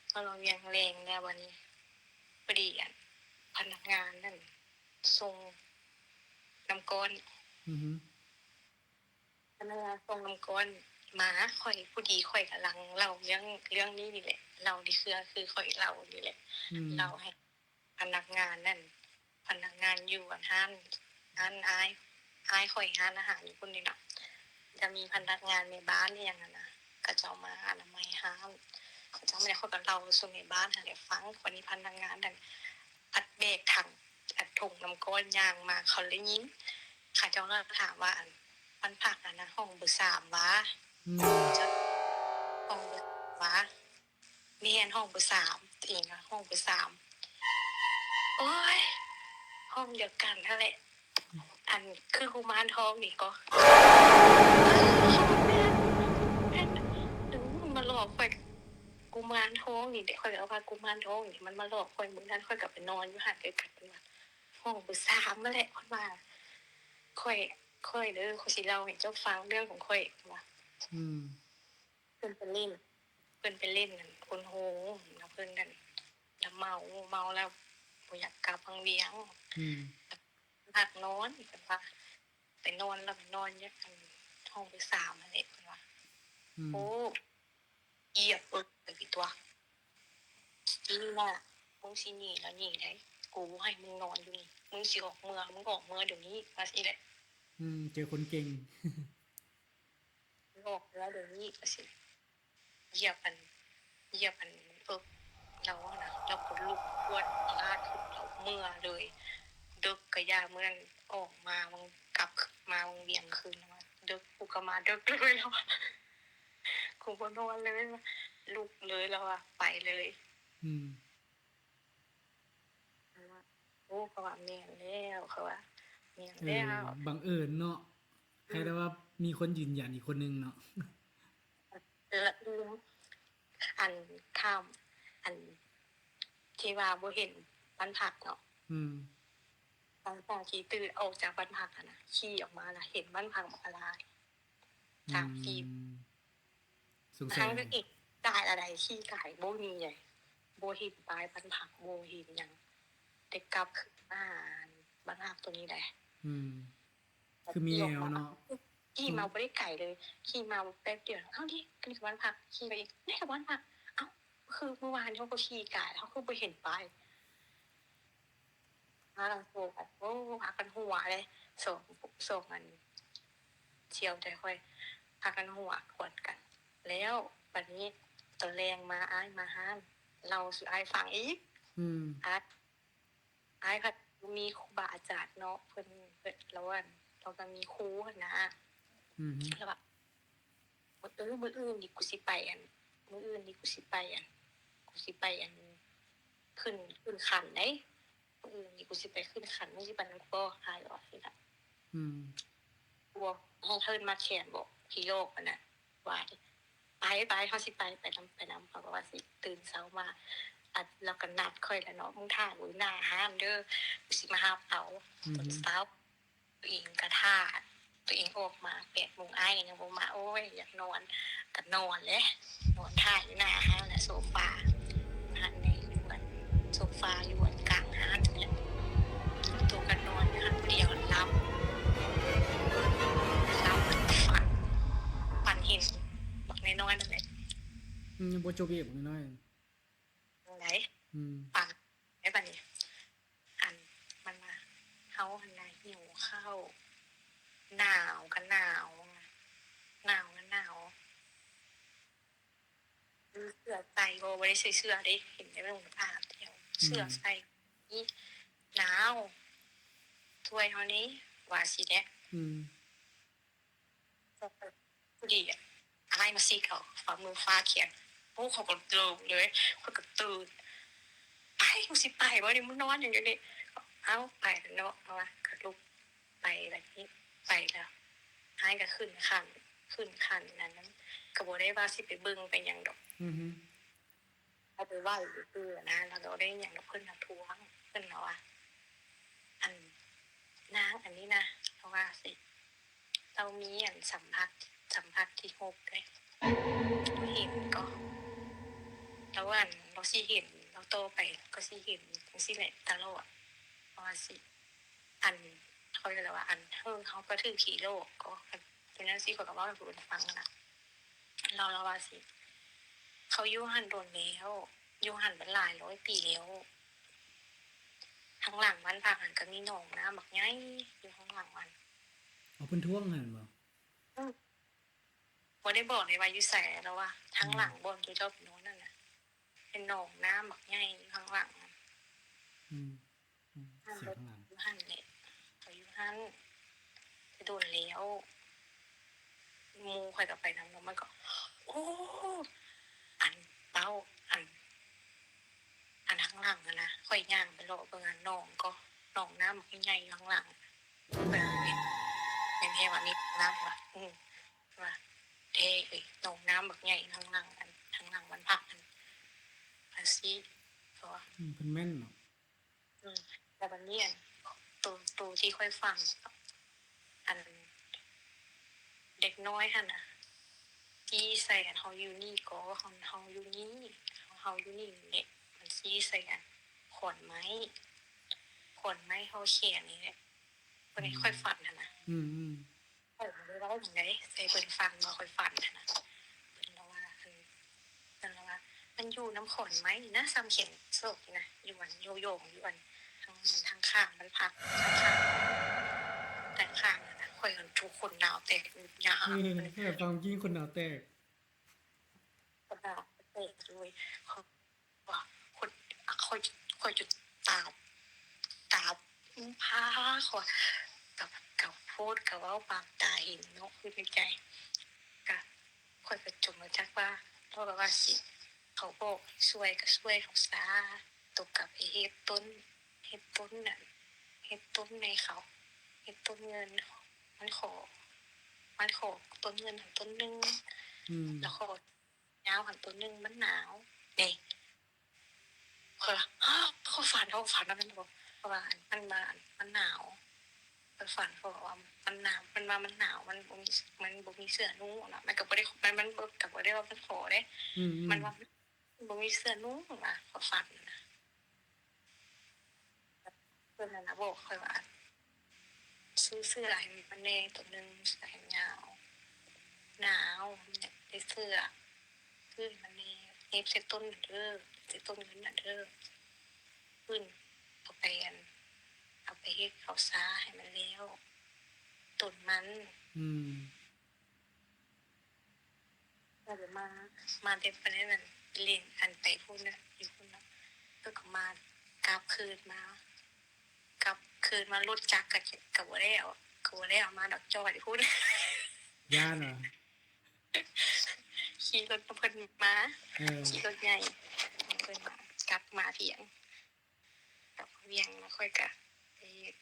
ເຮົາລາວວຽງແລງແລ້ວ ບາດນີ້ພໍດີອັນພະນັກງານນັ້ນສົ່ງນ້ຳກ້ອນ ອືຮຶ ພະນັກງານສົ່ງນ້ຳກ້ອນມາ ຂ້ອຍ ພໍດີຂ້ອຍກຳລັງເລົ່າເລື່ອງ ເລື່ອງນີ້ນີ້ແຫຼະ ເລົ່າທີ່ເຄືອຄືຂ້ອຍເລົ່ານີ້ແຫຼະ ອືມ ເລົ່າໃຫ້ພະນັກງານນັ້ນ ພະນັກງານຢູ່ອັນຮ້ານ ຮ້ານອ້າຍ ອ້າຍຂ້ອຍຮ້ານອາຫານຢູ່ພຸ້ນນີ້ນະ ຈະມີພະນັກງານແມ່ບ້ານອີ່ຫຍັງຫັ້ນນະ ເຂົາເຈົ້າມາອະນາໄມຮ້ານ ເຂົາເຈົ້າມາ ຂ້ອຍກໍເລົ່າສູ່ແມ່ບ້ານຫັ້ນແຫຼະຟັງ ບາດນີ້ພະນັກງານນັ້ນອັດແບກຖັງ ອັດຖົງນ້ຳກ້ອນຍ່າງມາ ເຂົາໄດ້ຍິນ ເຂົາເຈົ້າກໍຖາມວ່າ ອັນ ບ້ານພັກອັນນັ້ນຫ້ອງເບີສາມຫວາ ອືມ ຫ້ອງເບີສາມຫວາ ແມ່ນຫ້ອງເບີສາມ ຕົວເອງກໍຫ້ອງເບີສາມ ໂອ້ຍ ຫ້ອງດຽວກັນຫັ້ນແຫຼະ ອັນຄືກຸມານທອງນີ້ກໍ ແມ່ນ ແມ່ນ ມາຫຼອກຂ້ອຍ ກຸມານທອງນີ້ເດ ຂ້ອຍກໍວ່າກຸມານທອງນີ້ມັນມາຫຼອກຂ້ອຍ ມື້ນັ້ນຂ້ອຍກໍໄປນອນຢູ່ຫັ້ນຄືກັນ ເພິ່ນວ່າຫ້ອງເບີສາມຫັ້ນແຫຼະ ເພິ່ນວ່າ ຂ້ອຍ ຂ້ອຍເດີ ຂ້ອຍຊິເລົ່າໃຫ້ເຈົ້າຟັງເລື່ອງຂອງຂ້ອຍ ເພິ່ນວ່າ ອືມ ເພິ່ນໄປຫຼິ້ນ ເພິ່ນໄປຫຼິ້ນອັນຄົນໂຮງ ແລ້ວເພິ່ນນັ້ນລະເມົາ ເມົາແລ້ວບໍ່ຢາກກັບວັງວຽງ ອືມ ພັກນອນ ເພິ່ນວ່າ ໄປນອນ ລະໄປນອນຢູ່ອັນຫ້ອງເບີສາມຫັ້ນແຫຼະ ເພິ່ນວ່າ ອືມ ໂອ້ ຢຽບເອີກໄປຕົວະ ອີ່ໜ້າ ມຶງຊິໜີລະໜີໄດ໋ ກູບໍ່ໃຫ້ມຶງນອນຢູ່ນີ້ ມຶງຊິອອກເມືອ ມຶງອອກເມືອດຽວນີ້ ວ່າຊີ້ແຫຼະ ອືມ ເຈີຄົນເກັ່ງ ອອກແລ້ວດຽວນີ້ ວ່າຊີ້ ຢຽບອັນ ຢຽບອັນເອິກລາວຫັ້ນນະ ລາວກໍລຸກພວດລາດຂຶ້ນ ລາວເມືອເລີຍ ເດິກກະຢ່າ ມື້ນັ້ນອອກມາ ມັນກັບມາວັງວຽງຄືນ ເດິກ ກູກໍມາເດິກເລີຍ ລາວວ່າ ກູບໍ່ນອນເລີຍ ລຸກເລີຍ ລາວວ່າ ໄປເລີຍ ອືມ. ໂອ້ ເຂົາວ່າແມ່ນແລ້ວ ເຂົາວ່າແມ່ນແລ້ວ ເອີ ບັງເອີນເນາະ ອືມ ໃຄແຕ່ວ່າມີຄົນຢືນຢັນອີກຄົນໜຶ່ງເນາະ ລະ ອືມ ອັນ ຖາມ ອັນ ທີ່ວ່າບໍ່ເຫັນບ້ານພັກເນາະ ອືມ ຫຼັງຈາກທີ່ຕື່ນອອກຈາກບ້ານພັກຫັ້ນນະ ຂີ່ອອກມາລະເຫັນບ້ານພັກບັກຫຼາຍ ສາມສີ່ ອືມ ສົງໄສ ທາງເດີນອີກກາຍລະໄດ ຂີ່ກາຍບໍ່ມີໃດ ບໍ່ເຫັນປ້າຍບ້ານພັກ ບໍ່ເຫັນຫຍັງ ແຕ່ກັບຄືນມາບ້ານພັກໂຕນີ້ໄດ໋ ອືມ ຄືມີແນວເນາະ ຂີ່ມາ ອືມ ບໍ່ໄດ້ໄກເລີຍ ຂີ່ມາແປັບດຽວ ເອົ້າ ນີ້ ນີ້ຄືບ້ານພັກ ຂີ່ໄປອີກ ນີ້ຄືບ້ານພັກ ເອົ້າ ຄືມື້ວານນີ້ເຮົາກໍຂີ່ກາຍ ເຮົາຄືບໍ່ເຫັນປ້າຍ ພາກັນໂຊກັນ ໂອ້ ພາກັນຫົວເດ້ ສອງ ສອງອັນສ່ຽວໃຈຂ້ອຍ ພາກັນຫົວກວນກັນ ແລ້ວບາດນີ້ຕອນແລງມາ ອ້າຍມາຮ້ານ ເລົ່າສູ່ອ້າຍຟັງອີກ ອືມ ອ້າຍ ອ້າຍພັດມີຄູບາອາຈານເນາະ ເພິ່ນ ເພິ່ນ ລາວອັນ ລາວກໍມີຄູຫັ້ນນະ ອືຮຶ ລາວວ່າ ມື້ ເອີ ມື້ອື່ນນີ້ກູຊິໄປອັນ ມື້ອື່ນນີ້ກູຊິໄປອັນ ກູຊິໄປອັນ ຂຶ້ນ ຂຶ້ນຂັນເດ້ ມື້ອື່ນນີ້ກູຊິໄປຂຶ້ນຂັນ ມຶງຊິໄປນຳກູບໍ່ ອ້າຍວ່າຊີ້ນະ ອືມ ບໍ່ ໃຫ້ເພິ່ນມາແຂນບໍ ຜີຫຼອກຫັ້ນນະ ວ່າ ໄປ ໄປ ເຮົາຊິໄປ ໄປນຳ ໄປນຳ ເຮົາກໍວ່າຊິ ຕື່ນເຊົ້າມາ ອັນ ລາວກໍນັດຂ້ອຍແລ້ວເນາະ ມຶງຖ້າຢູ່ໜ້າຮ້ານເດີ ກູຊິມາຮັບເອົາ ອືຮຶ ຕອນເຊົ້າ ຕົວເອງກໍຖ້າ ຕົວເອງອອກມາແປດໂມງ ອ້າຍກໍຍັງບໍ່ມາ ໂອ້ຍ ຢາກນອນ ກໍນອນແຫຼະ ນອນຖ້າຢູ່ໜ້າຮ້ານແຫຼະ ໂຊຟາ ຮ້ານໃນຢູ່ອັນ ໂຊຟາຢູ່ອັນກາງຮ້ານນີ້ແຫຼະ ໂຕກໍນອນຢູ່ຫັ້ນຜູ້ດຽວ ຫຼັບ ຫຼັບ ຝັນ ຝັນເຫັນບັກນ້ອຍໆນັ້ນແຫຼະ ອືມ ຍັງບໍ່ຈົບອີກບັກນ້ອຍໆ ຈັ່ງໃດ ອືມ ຝັນໄດ້ບາດນີ້ ອັນ ມັນວ່າ ເຮົາຫັ້ນນະຫິວເຂົ້າ ໜາວກໍໜາວ ໜາວກໍໜາວ ມີເສື້ອໃສ່ບໍ່ ບໍ່ໄດ້ໃສ່ເສື້ອເດ້ ເຫັນແຕ່ນຸ່ງຜ້າແຖວ ອືມ ເສື້ອໃສ່ ນີ້ ໜາວ ຊ່ວຍເຮົາແດ່ ວ່າຊີ້ແຫຼະ ອືມ. ພໍດີອ້າຍມາຊິກເອົາຝ່າມືຟາດຂຽງ ໂອ້ ຂ້ອຍກໍໂດດເລີຍ ຂ້ອຍກໍຕື່ນ ໄປ ມຶງຊິໄປບໍ່ນີ້ ມຶງນອນຫຍັງຢູ່ນີ້ ເອົ້າ ໄປແລ້ວເນາະ ເອົາວ່າ ກໍລຸກໄປແບບນີ້ ໄປແລ້ວ ອ້າຍກໍຂຶ້ນຂັ້ນ ຂຶ້ນຂັ້ນນັ້ນ ກໍບໍ່ໄດ້ວ່າຊິໄປເບິ່ງໄປຫຍັງດອກ ອືຮຶ. ເຮົາໄປເວົ້າຊື່ໆນະ ລາວກໍບໍ່ໄດ້ຫຍັງດອກ ເພິ່ນນະທວງ ເພິ່ນນະວ່າ ອັນ ນາງອັນນີ້ນະ ລາວວ່າຊິ ລາວມີອັນສຳຜັດ ສຳຜັດທີຫົກເດ້ ເຫັນກໍ ລາວວ່າ ກໍຊິເຫັນ ແລ້ວຕໍ່ໄປກໍຊິເຫັນຈັ່ງຊີ້ແຫຼະຕະຫຼອດ ວ່າຊິ ອັນ ເຂົາເອີ້ນວ່າ ອັນ ເຮີ ເຮົາກໍຖືກຜີຫຼອກ ກໍເປັນຈັ່ງຊີ້ ຂ້ອຍກໍເວົ້າໃຫ້ຜູ້ອື່ນຟັງຫັ້ນນະ ລາວ ລາວວ່າຊິ ເຂົາຢູ່ຫັ້ນດົນແລ້ວ ຢູ່ຫັ້ນເປັນຫຼາຍຮ້ອຍປີແລ້ວ ທາງຫຼັງບ້ານພັກຫັ້ນກໍມີໜອງນ້ຳບັກໃຫຍ່ຢູ່ທາງຫຼັງມັນ. ເອົາ ເພິ່ນທ້ວງຫັ້ນບໍ່? ອື ບໍ່ໄດ້ບອກເດ້ວ່າຢູ່ໃສ ແຕ່ວ່າທາງຫຼັງ ອືມ ບ່ອນທີ່ເຈົ້າໄປນອນນັ້ນນະ ເປັນໜອງນ້ຳບັກໃຫຍ່ຢູ່ທາງຫຼັງ. ອືມ ອືມ ສຽງທາງຫຼັງ ຢູ່ຫັ້ນແຫຼະ ເຂົາຢູ່ຫັ້ນແຕ່ດົນແລ້ວ. ໝູ່ຂ້ອຍກໍໄປນຳ ແລ້ວມັນກໍ ໂອ້ ອັນ ເວົ້າ ອັນ ອັນທາງຫຼັງຫັ້ນນະ ຂ້ອຍຍ່າງໄປເລາະເບິ່ງ ອັນໜອງກໍ ໜອງນ້ຳບັກໃຫຍ່ຢູ່ທາງຫຼັງ. ເອີ ແມ່ນແທ້ວ່າ ມີໜອງນ້ຳວ່າ ອື ວ່າແທ້ເອີຍ ໜອງນ້ຳບັກໃຫຍ່ທາງຫຼັງ ອັນ ທາງຫຼັງບ້ານພັກຫັ້ນ ວ່າຊີ້ ເພາະວ່າ ອືມ ເພິ່ນແມ່ນເນາະ. ອືມ ແລ້ວບາດນີ້ ອັນ ໂຕ ໂຕທີ່ຂ້ອຍຝັນ ອັນ ເດັກນ້ອຍຫັ້ນນະ ຊີ້ໃສ່ ອັນ ເຮົາຢູ່ນີ້ກໍ ເຮົາ ເຮົາຢູ່ນີ້ ເຮົາຢູ່ນີ້ແຫຼະ ມັນຊີ້ໃສ່ ອັນ ຂອນໄມ້ ຂອນໄມ້ເຮົາແຂນນີ້ແຫຼະ. ມື້ນີ້ຂ້ອຍຝັນຫັ້ນນະ ອືມ ອືມ ຂ້ອຍບໍ່ໄດ້ເວົ້າຫຍັງໃດ ໃຫ້ເພິ່ນຟັງວ່າຂ້ອຍຝັນຫັ້ນນະ. ເພິ່ນລະວ່າ ເພິ່ນລະວ່າ ມັນຢູ່ນຳຂອນໄມ້ນະ ສ່ຳແຂນສອກນີ້ນະ ຢູ່ອັນ ໂຍງຢູ່ອັນ ທາງ ທາງຂ້າງມັນພັກ ທາງຂ້າງ ທາງຂ້າງນັ້ນນະ. ຂ້ອຍ ໂອ້ ຂົນໜາວແຕກ ອື ຍາ ເອີ ຟັງຈິງ ຂົນໜາວແຕກ ຂົນໜາວແຕກເລີຍ. ວ່າ ຂ້ອຍ ຂ້ອຍ ຂ້ອຍຈະຕາບ ຕາບ ພາ ຂ້ອຍ ກະ ກະໂພດ ກະເວົ້າປາກຕາເຫັນເນາະ ຄືໃນໃຈ ກະ ຂ້ອຍກະຈົນບໍ່ຈັກວ່າ ເວົ້າແບບວ່າຊິ ເຂົາບອກຊ່ວຍກະຊ່ວຍເຂົາຊາ ໂຕກະໄປເຮັດຕົ້ນ ເຮັດຕົ້ນນັ້ນ ເຮັດຕົ້ນໃຫ້ເຂົາ ເຮັດຕົ້ນເງິນ ມັນຂໍ ມັນຂໍຕົ້ນເງິນຫັ້ນຕົ້ນໜຶ່ງ ອືມ ແລ້ວຂໍ ຍາວຫັ້ນໂຕໜຶ່ງ ມັນໜາວເດ້. ຂ້ອຍວ່າ ຮະ ຂ້ອຍຝັນ ເຮົາຝັນນຳແມ່ນບໍ່? ເພາະວ່າມັນວ່າມັນໜາວ ຂ້ອຍຝັນ ເພາະວ່າມັນໜາວ ມັນວ່າມັນໜາວ ມັນບໍ່ມີ ມັນບໍ່ມີເສື້ອນຸ່ງນະ. ມັນກໍບໍ່ໄດ້ ມັນ ມັນກໍບໍ່ໄດ້ວ່າມັນຂໍເດ້ ອືມໆ ມັນວ່າມັນບໍ່ມີເສື້ອນຸ່ງນະ ຂ້ອຍຝັນນະ. ເພິ່ນຫັ້ນນະບອກຂ້ອຍວ່າ ຊື້ເສື້ອໃຫ້ມັນແດ່ໂຕໜຶ່ງ ເສື້ອແຂນຍາວ ໜາວ ຢາກໄດ້ເສື້ອ ຊື້ໃຫ້ມັນແດ່ ເຮັດໃສ່ຕົ້ນເດີ ໃສ່ຕົ້ນເງິນນະເດີ ເພິ່ນເອົາໄປ ອັນ ເອົາໄປເຮັດເຂົ້າສາໃຫ້ມັນແລ້ວ ຕົ້ນມັນ ອືມ. ແລ້ວກໍມາ ມາແຕ່ປະເທດນັ້ນ ໄປຫຼິ້ນ ອັນ ໄປພຸ້ນນະ ຢູ່ພຸ້ນນະ ແລ້ວກໍມາ ກັບຄືນມາ ກັບຄືນມາ ລົດຈັກກໍ ກໍບໍ່ໄດ້ເອົາ ກໍບໍ່ໄດ້ເອົາມາດອກ ຈອດຢູ່ພຸ້ນ ຢ້ານຫວາ? ຂີ່ລົດນຳເພິ່ນມາ ເອີ ຂີ່ລົດໃຫຍ່ນຳເພິ່ນມາ ກັບມາພຽງ. ກັບມາວຽງແລ້ວຂ້ອຍກະໄປເຮັດ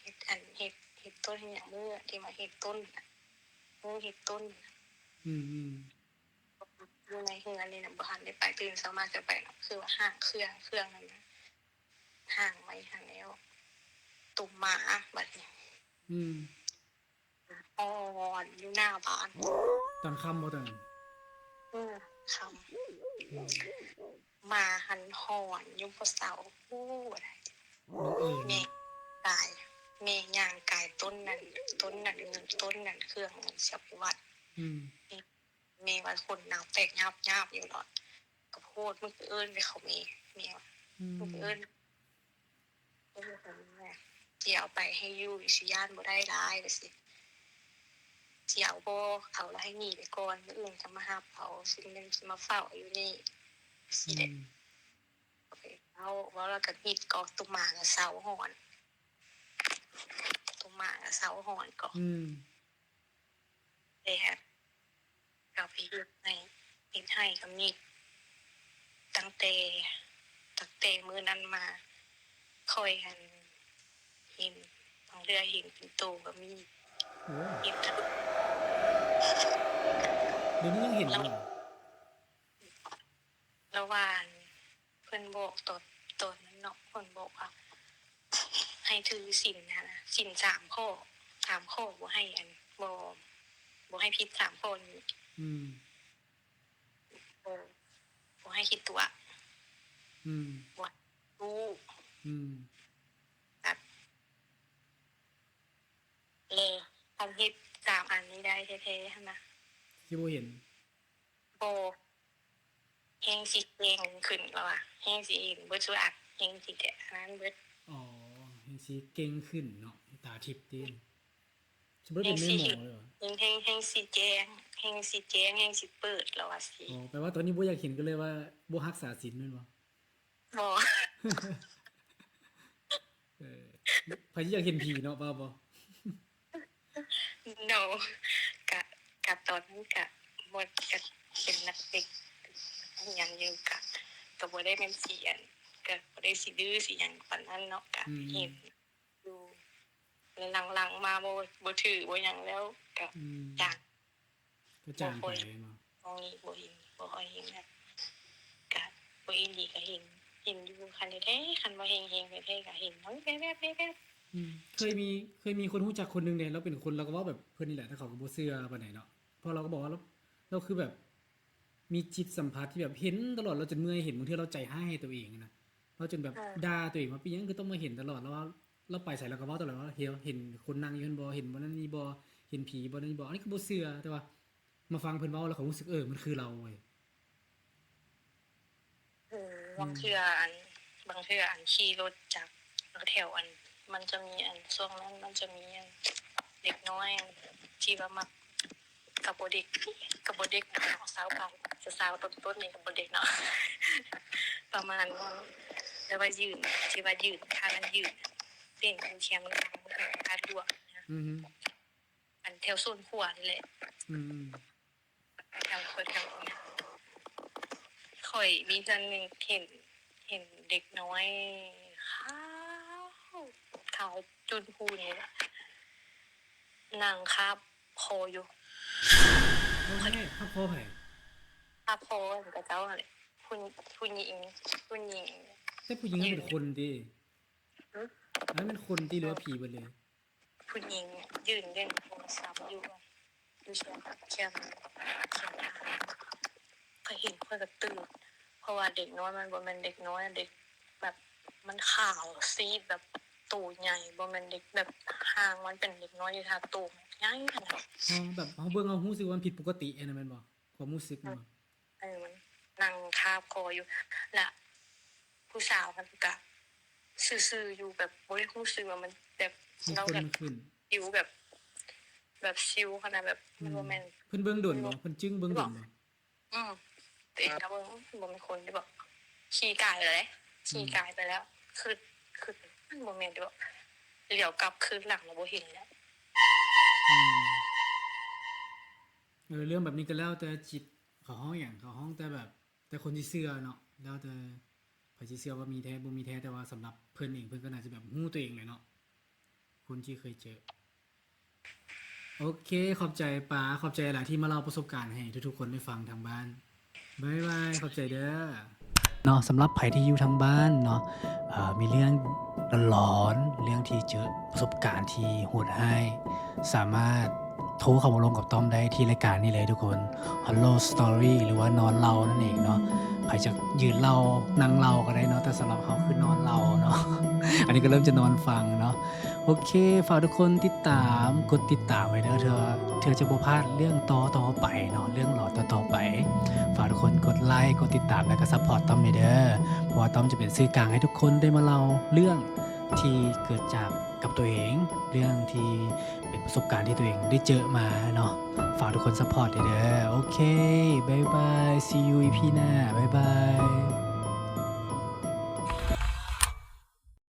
ເຮັດອັນ ເຮັດ ເຮັດຕົ້ນ ເຮັດຫຍັງ ມື້ທີ່ມາເຮັດຕົ້ນນະ ມື້ເຮັດຕົ້ນນະ ອືມໆ ຢູ່ໃນເຮືອນນີ້ນະ ບໍ່ທັນໄດ້ໄປ ຕື່ນເຊົ້າມາຈະໄປນະ ຄືວ່າຫ້າງເຄື່ອງ ເຄື່ອງນັ້ນນະ ຫ້າງໄວ້ຫັ້ນແລ້ວ ຕຸ່ມໝາບັດນີ້ ອືມ. ອ່ອນຢູ່ໜ້າບ້ານ ຕອນຄ່ຳບໍ່ຕອນນັ້ນ? ເອີ ຄ່ຳ ອືມ ໝາຫັ້ນຫອນຢູ່ບໍ່ເຊົາ ໂອ້ ແມ່ຕາຍ ແມ່ຍ່າງກາຍຕົ້ນນັ້ນ ຕົ້ນນັ້ນ ຕົ້ນນັ້ນ ເຄື່ອງນັ້ນຊິເອົາໄປວັດ ອືມ ແມ່ວ່າຂົນໜາວແຕກຍາບໆຢູ່ເນາະ ກະໂພດ ມຶງໄປເອີ້ນແມ່ເຂົາແມ່ ແມ່ວ່າ ອືມ ມຶງໄປເອີ້ນ ເອີ ຄັນແມ່ຊິເອົາໄປໃຫ້ຢູ່ ຊິຢ້ານບໍ່ໄດ້ຫຼາຍ ວ່າຊີ້ ຊິເອົາບໍ່ເອົາ ລະໃຫ້ໜີໄປກ່ອນ ມື້ອື່ນຈະມາຮັບເອົາ ຊິແມ່ນຊິມາເຝົ້າຢູ່ນີ້ ຊີ້ແຫຼະ ອືມ ເວົ້າ ເວົ້າແລ້ວກະຫງິດ ກໍຕຸ່ມໝາກະເຊົາຫອນ ຕຸ່ມໝາກະເຊົາຫອນກໍ ອືມ ແລ້ວ ກໍໄປເຮັດໃຫ້ ເຮັດໃຫ້ກໍມີ ຕັ້ງແຕ່ ຕັ້ງແຕ່ມື້ນັ້ນມາ ຂ້ອຍຫັ້ນເຫັນ ບາງເທື່ອເຫັນເປັນໂຕກໍມີ ໂອ້ ເຫັນທະລຸ ດຽວນີ້ຍັງເຫັນຢູ່ຫວາ? ລະວ່າ ເພິ່ນບອກຕອນ ຕອນນັ້ນເນາະ ເພິ່ນບອກວ່າ ໃຫ້ຖືສິນຫັ້ນນະ ສິນສາມຂໍ້ ສາມຂໍ້ ບໍ່ໃຫ້ອັນ ບໍ່ ບໍ່ໃຫ້ຜິດສາມຂໍ້ນີ້ ອືມ ເອີ ບໍ່ໃຫ້ຂີ້ຕົວະ ອືມ ບໍ່ຮູ້ ອືມ ແລະ ຄັນເຮັດສາມອັນນີ້ໄດ້ແທ້ໆຫັ້ນນະ ຊິບໍ່ເຫັນ ບໍ່ ແຮງຊິແຈ້ງຂຶ້ນແລ້ວວ່າ ແຮງຊິເຫັນເບິດສູ່ອັນ ແຮງຊິແຕະອັນນັ້ນເບິດ. ອໍ ແຮງຊິເກັ່ງຂຶ້ນເນາະ ຕາທິບຕິ ອືມ ຊິບໍ່ໄດ້ເປັນແມ່ໝໍເລີຍຫວາ? ແຮງ ແຮງ ແຮງຊິແຈ້ງ ແຮງຊິແຈ້ງ ແຮງຊິເປີດແລ້ວວ່າຊິ. ອໍ ແປວ່າຕອນນີ້ບໍ່ຢາກເຫັນ ກໍເລີຍວ່າບໍ່ຮັກສາສິນແມ່ນບໍ່? ບໍ່ ເອີ ໃຜຊິຢາກເຫັນຜີເນາະ ວ່າບໍ່? ໂນ ກະ ກະຕອນນັ້ນກະໝົດ ກະເປັນນັກເດັກຮຽນຢູ່ ກະ ກະບໍ່ໄດ້ແມ່ນຊິອັນ ກະບໍ່ໄດ້ຊິດື້ຊິຫຍັງປານນັ້ນເນາະ ກະ ອືມ ເຫັນຢູ່ ແລ້ວຫຼັງໆມາບໍ່ ບໍ່ຖືບໍ່ຫຍັງແລ້ວ ກະ ອືມ ຈາງ ກະຈາງໄປເນາະ. ບໍ່ຄ່ອຍ ບໍ່ເຫັນ ບໍ່ຄ່ອຍເຫັນແລ້ວ ກະບໍ່ເຫັນດີກະເຫັນ ເຫັນຢູ່ ຄັນແທ້ໆ ຄັນວ່າແຮງໆແທ້ໆກະເຫັນແວບໆໆ. ອືມ ເຄີຍມີ ເຄີຍມີຄົນຮູ້ຈັກຄົນໜຶ່ງເດ້ ລາວເປັນຄົນ ລາວກໍເວົ້າແບບເພິ່ນນີ້ແຫຼະ ແຕ່ເຂົາກໍບໍ່ເຊື່ອປານໃດເນາະ ເພາະລາວກໍບອກວ່າ ລາວ ລາວຄືແບບມີຈິດສຳຜັດທີ່ແບບເຫັນຕະຫຼອດ ລາວຈົນເມື່ອຍເຫັນ ບາງເທື່ອລາວໃຈຮ້າຍໃຫ້ຕົວເອງນະ ລາວຈົນແບບ ເອີ ດ່າຕົວເອງວ່າ ເປັນຫຍັງຄືຕ້ອງມາເຫັນຕະຫຼອດ ລາວວ່າ ລາວໄປໃສລາວກໍເວົ້າຕະຫຼອດວ່າ ເຫັນ ເຫັນຄົນນັ່ງຢູ່ຫັ້ນບໍ່ ເຫັນບໍ່ນັ້ນນີ້ບໍ່ ເຫັນຜີບໍ່ນັ້ນນີ້ບໍ່. ອັນນີ້ກໍບໍ່ເຊື່ອ ແຕ່ວ່າມາຟັງເພິ່ນເວົ້າແລ້ວກໍຮູ້ສຶກ ເອີ ມັນຄືລາວເວີຍ. ເອີ ອືມ ບາງເທື່ອອັນ ບາງເທື່ອອັນຂີ່ລົດຈັກແຖວອັນ ມັນຈະມີອັນ ຊ່ວງນັ້ນມັນຈະມີອັນ ເດັກນ້ອຍທີ່ວ່າມັກ ກະບໍ່ເດັກ ກະບໍ່ເດັກດອກເນາະ ຊາວປາຍ ຊາວຕົ້ນໆນີ້ກະບໍ່ເດັກເນາະ ປະມານ ແຕ່ວ່າຢືນ ທີ່ວ່າຢືນ ທ່ານັ້ນຢືນ ເຕັ້ນຢູ່ຄຽງທາງ ທາງດວງນະ ອືຮຶ ອັນແຖວສວນຂົວນີ້ແຫຼະ ອືມ ແຖວ ແຖວ ແຖວ ຂ້ອຍມີເທື່ອໜຶ່ງເຫັນ ເຫັນເດັກນ້ອຍຂາວ ຂາວຈຸນພູນີ້ແຫຼະ ນັ່ງຄາບຄໍຢູ່. ໂອ້ຍ ຄາບຄໍໃຜ? ຄາບຄໍຂະເຈົ້າຫັ້ນແຫຼະ ຜູ້ ຜູ້ຍິງ ຜູ້ຍິງ. ແຕ່ຜູ້ຍິງຫັ້ນເປັນຄົນຕິ? ຫຶ? ອັນນັ້ນແມ່ນຄົນຕິ ຫຼືວ່າຜີເບິດເລີຍ? ຜູ້ຍິງຢືນຫຼິ້ນໂທລະສັບຢູ່ ຢູ່ສວນ ຂຽງ ຂຽງທາງ ຂ້ອຍເຫັນຂ້ອຍກໍຕື່ນ ເພາະວ່າເດັກນ້ອຍມັນບໍ່ແມ່ນເດັກນ້ອຍ ເດັກແບບມັນຂາວຊີດ ແບບໂຕໃຫຍ່ ບໍ່ແມ່ນເດັກແບບ ຮ່າງມັນເປັນເດັກນ້ອຍທີ່ຖ້າໂຕໃຫຍ່ຂະໜາດ ເຮົາແບບເຮົາເບິ່ງເຮົາຮູ້ສຶກວ່າມັນຜິດປົກກະຕິຫັ້ນນະ ແມ່ນບໍ່? ຄວາມຮູ້ສຶກມັນ ເອີ ມັນນັ່ງຄາບຄໍຢູ່ ລະຜູ້ສາວຫັ້ນກະຊື່ໆຢູ່ ແບບບໍ່ໄດ້ຮູ້ສຶກວ່າມັນແບບ ມີຄົນຂຶ້ນ ລາວແບບຊິວແບບ ແບບຊິວຂະໜາດແບບ ອືມ ມັນບໍ່ແມ່ນ ເພິ່ນເບິ່ງດົນບໍ່? ເພິ່ນຈຶ່ງເບິ່ງດົນບໍ່? ອືມ ຕົວເອງກໍເບິ່ງ ບໍ່ແມ່ນຄົນເດບໍ ຂີ່ກາຍໄປແລ້ວ ອືມ ຂີ່ກາຍໄປແລ້ວ ຄຶດ ຄຶດ ມັນບໍ່ແມ່ນເດບໍ ຫຼຽວກັບຄືນຫຼັງແລ້ວບໍ່ເຫັນແລ້ວ. ອືມ ເອີ ເລື່ອງແບບນີ້ກໍແລ້ວແຕ່ຈິດ ເຂົາຮ້ອງຫຍັງ ເຂົາຮ້ອງແຕ່ແບບ ແຕ່ຄົນທີ່ເຊື່ອເນາະ ແລ້ວແຕ່ໃຜຊິເຊື່ອວ່າມີແທ້ບໍ່ມີແທ້ ແຕ່ວ່າສຳລັບເພິ່ນເອງ ເພິ່ນກໍໜ້າຈະແບບຮູ້ຕົວເອງແຫຼະເນາະ ຄົນທີ່ເຄີຍເຈີ. ໂອເຄ ຂອບໃຈປາ ຂອບໃຈຫຼາຍທີ່ມາເລົ່າປະສົບການໃຫ້ທຸກໆຄົນໄດ້ຟັງທາງບ້ານ. ບາຍບາຍ ຂອບໃຈເດີ. ເນາະ ສຳລັບໃຜທີ່ຢູ່ທາງບ້ານເນາະ ເອີ ມີເລື່ອງຫຼອນໆ ເລື່ອງທີ່ເຈີປະສົບການທີ່ໂຫດຮ້າຍ ສາມາດໂທເຂົ້າມາລົມກັບຕ້ອມໄດ້ທີ່ລາຍການນີ້ເລີຍທຸກຄົນ Horror Story ຫຼືວ່ານອນເລົ່ານັ້ນເອງເນາະ. ໃຜຈະຢືນເລົ່າ ນັ່ງເລົ່າກໍໄດ້ເນາະ ແຕ່ສຳລັບເຮົາຄືນອນເລົ່າເນາະ ອັນນີ້ກໍເລີ່ມຈະນອນຟັງເນາະ. ໂອເຄ ຝາກທຸກຄົນຕິດຕາມ ກົດຕິດຕາມໄວ້ເດີ ເພື່ອ ເພື່ອຈະບໍ່ພາດເລື່ອງຕໍ່ໆໄປເນາະ ເລື່ອງຫຼອນຕໍ່ໆໄປ. ຝາກທຸກຄົນກົດໄລ ກົດຕິດຕາມ ແລ້ວກໍຊັບພອດຕ້ອມແດ່ເດີ ເພາະວ່າຕ້ອມຈະເປັນສື່ກາງໃຫ້ທຸກຄົນໄດ້ມາເລົ່າເລື່ອງທີ່ເກີດຈາກກັບຕົວເອງ ເລື່ອງທີ່ເປັນປະສົບການທີ່ຕົວເອງໄດ້ເຈີມາເນາະ. ຝາກທຸກຄົນຊັບພອດແດ່ເດີ. ໂອເຄ ບາຍບາຍ see you ອີພີໜ້າ ບາຍບາຍ.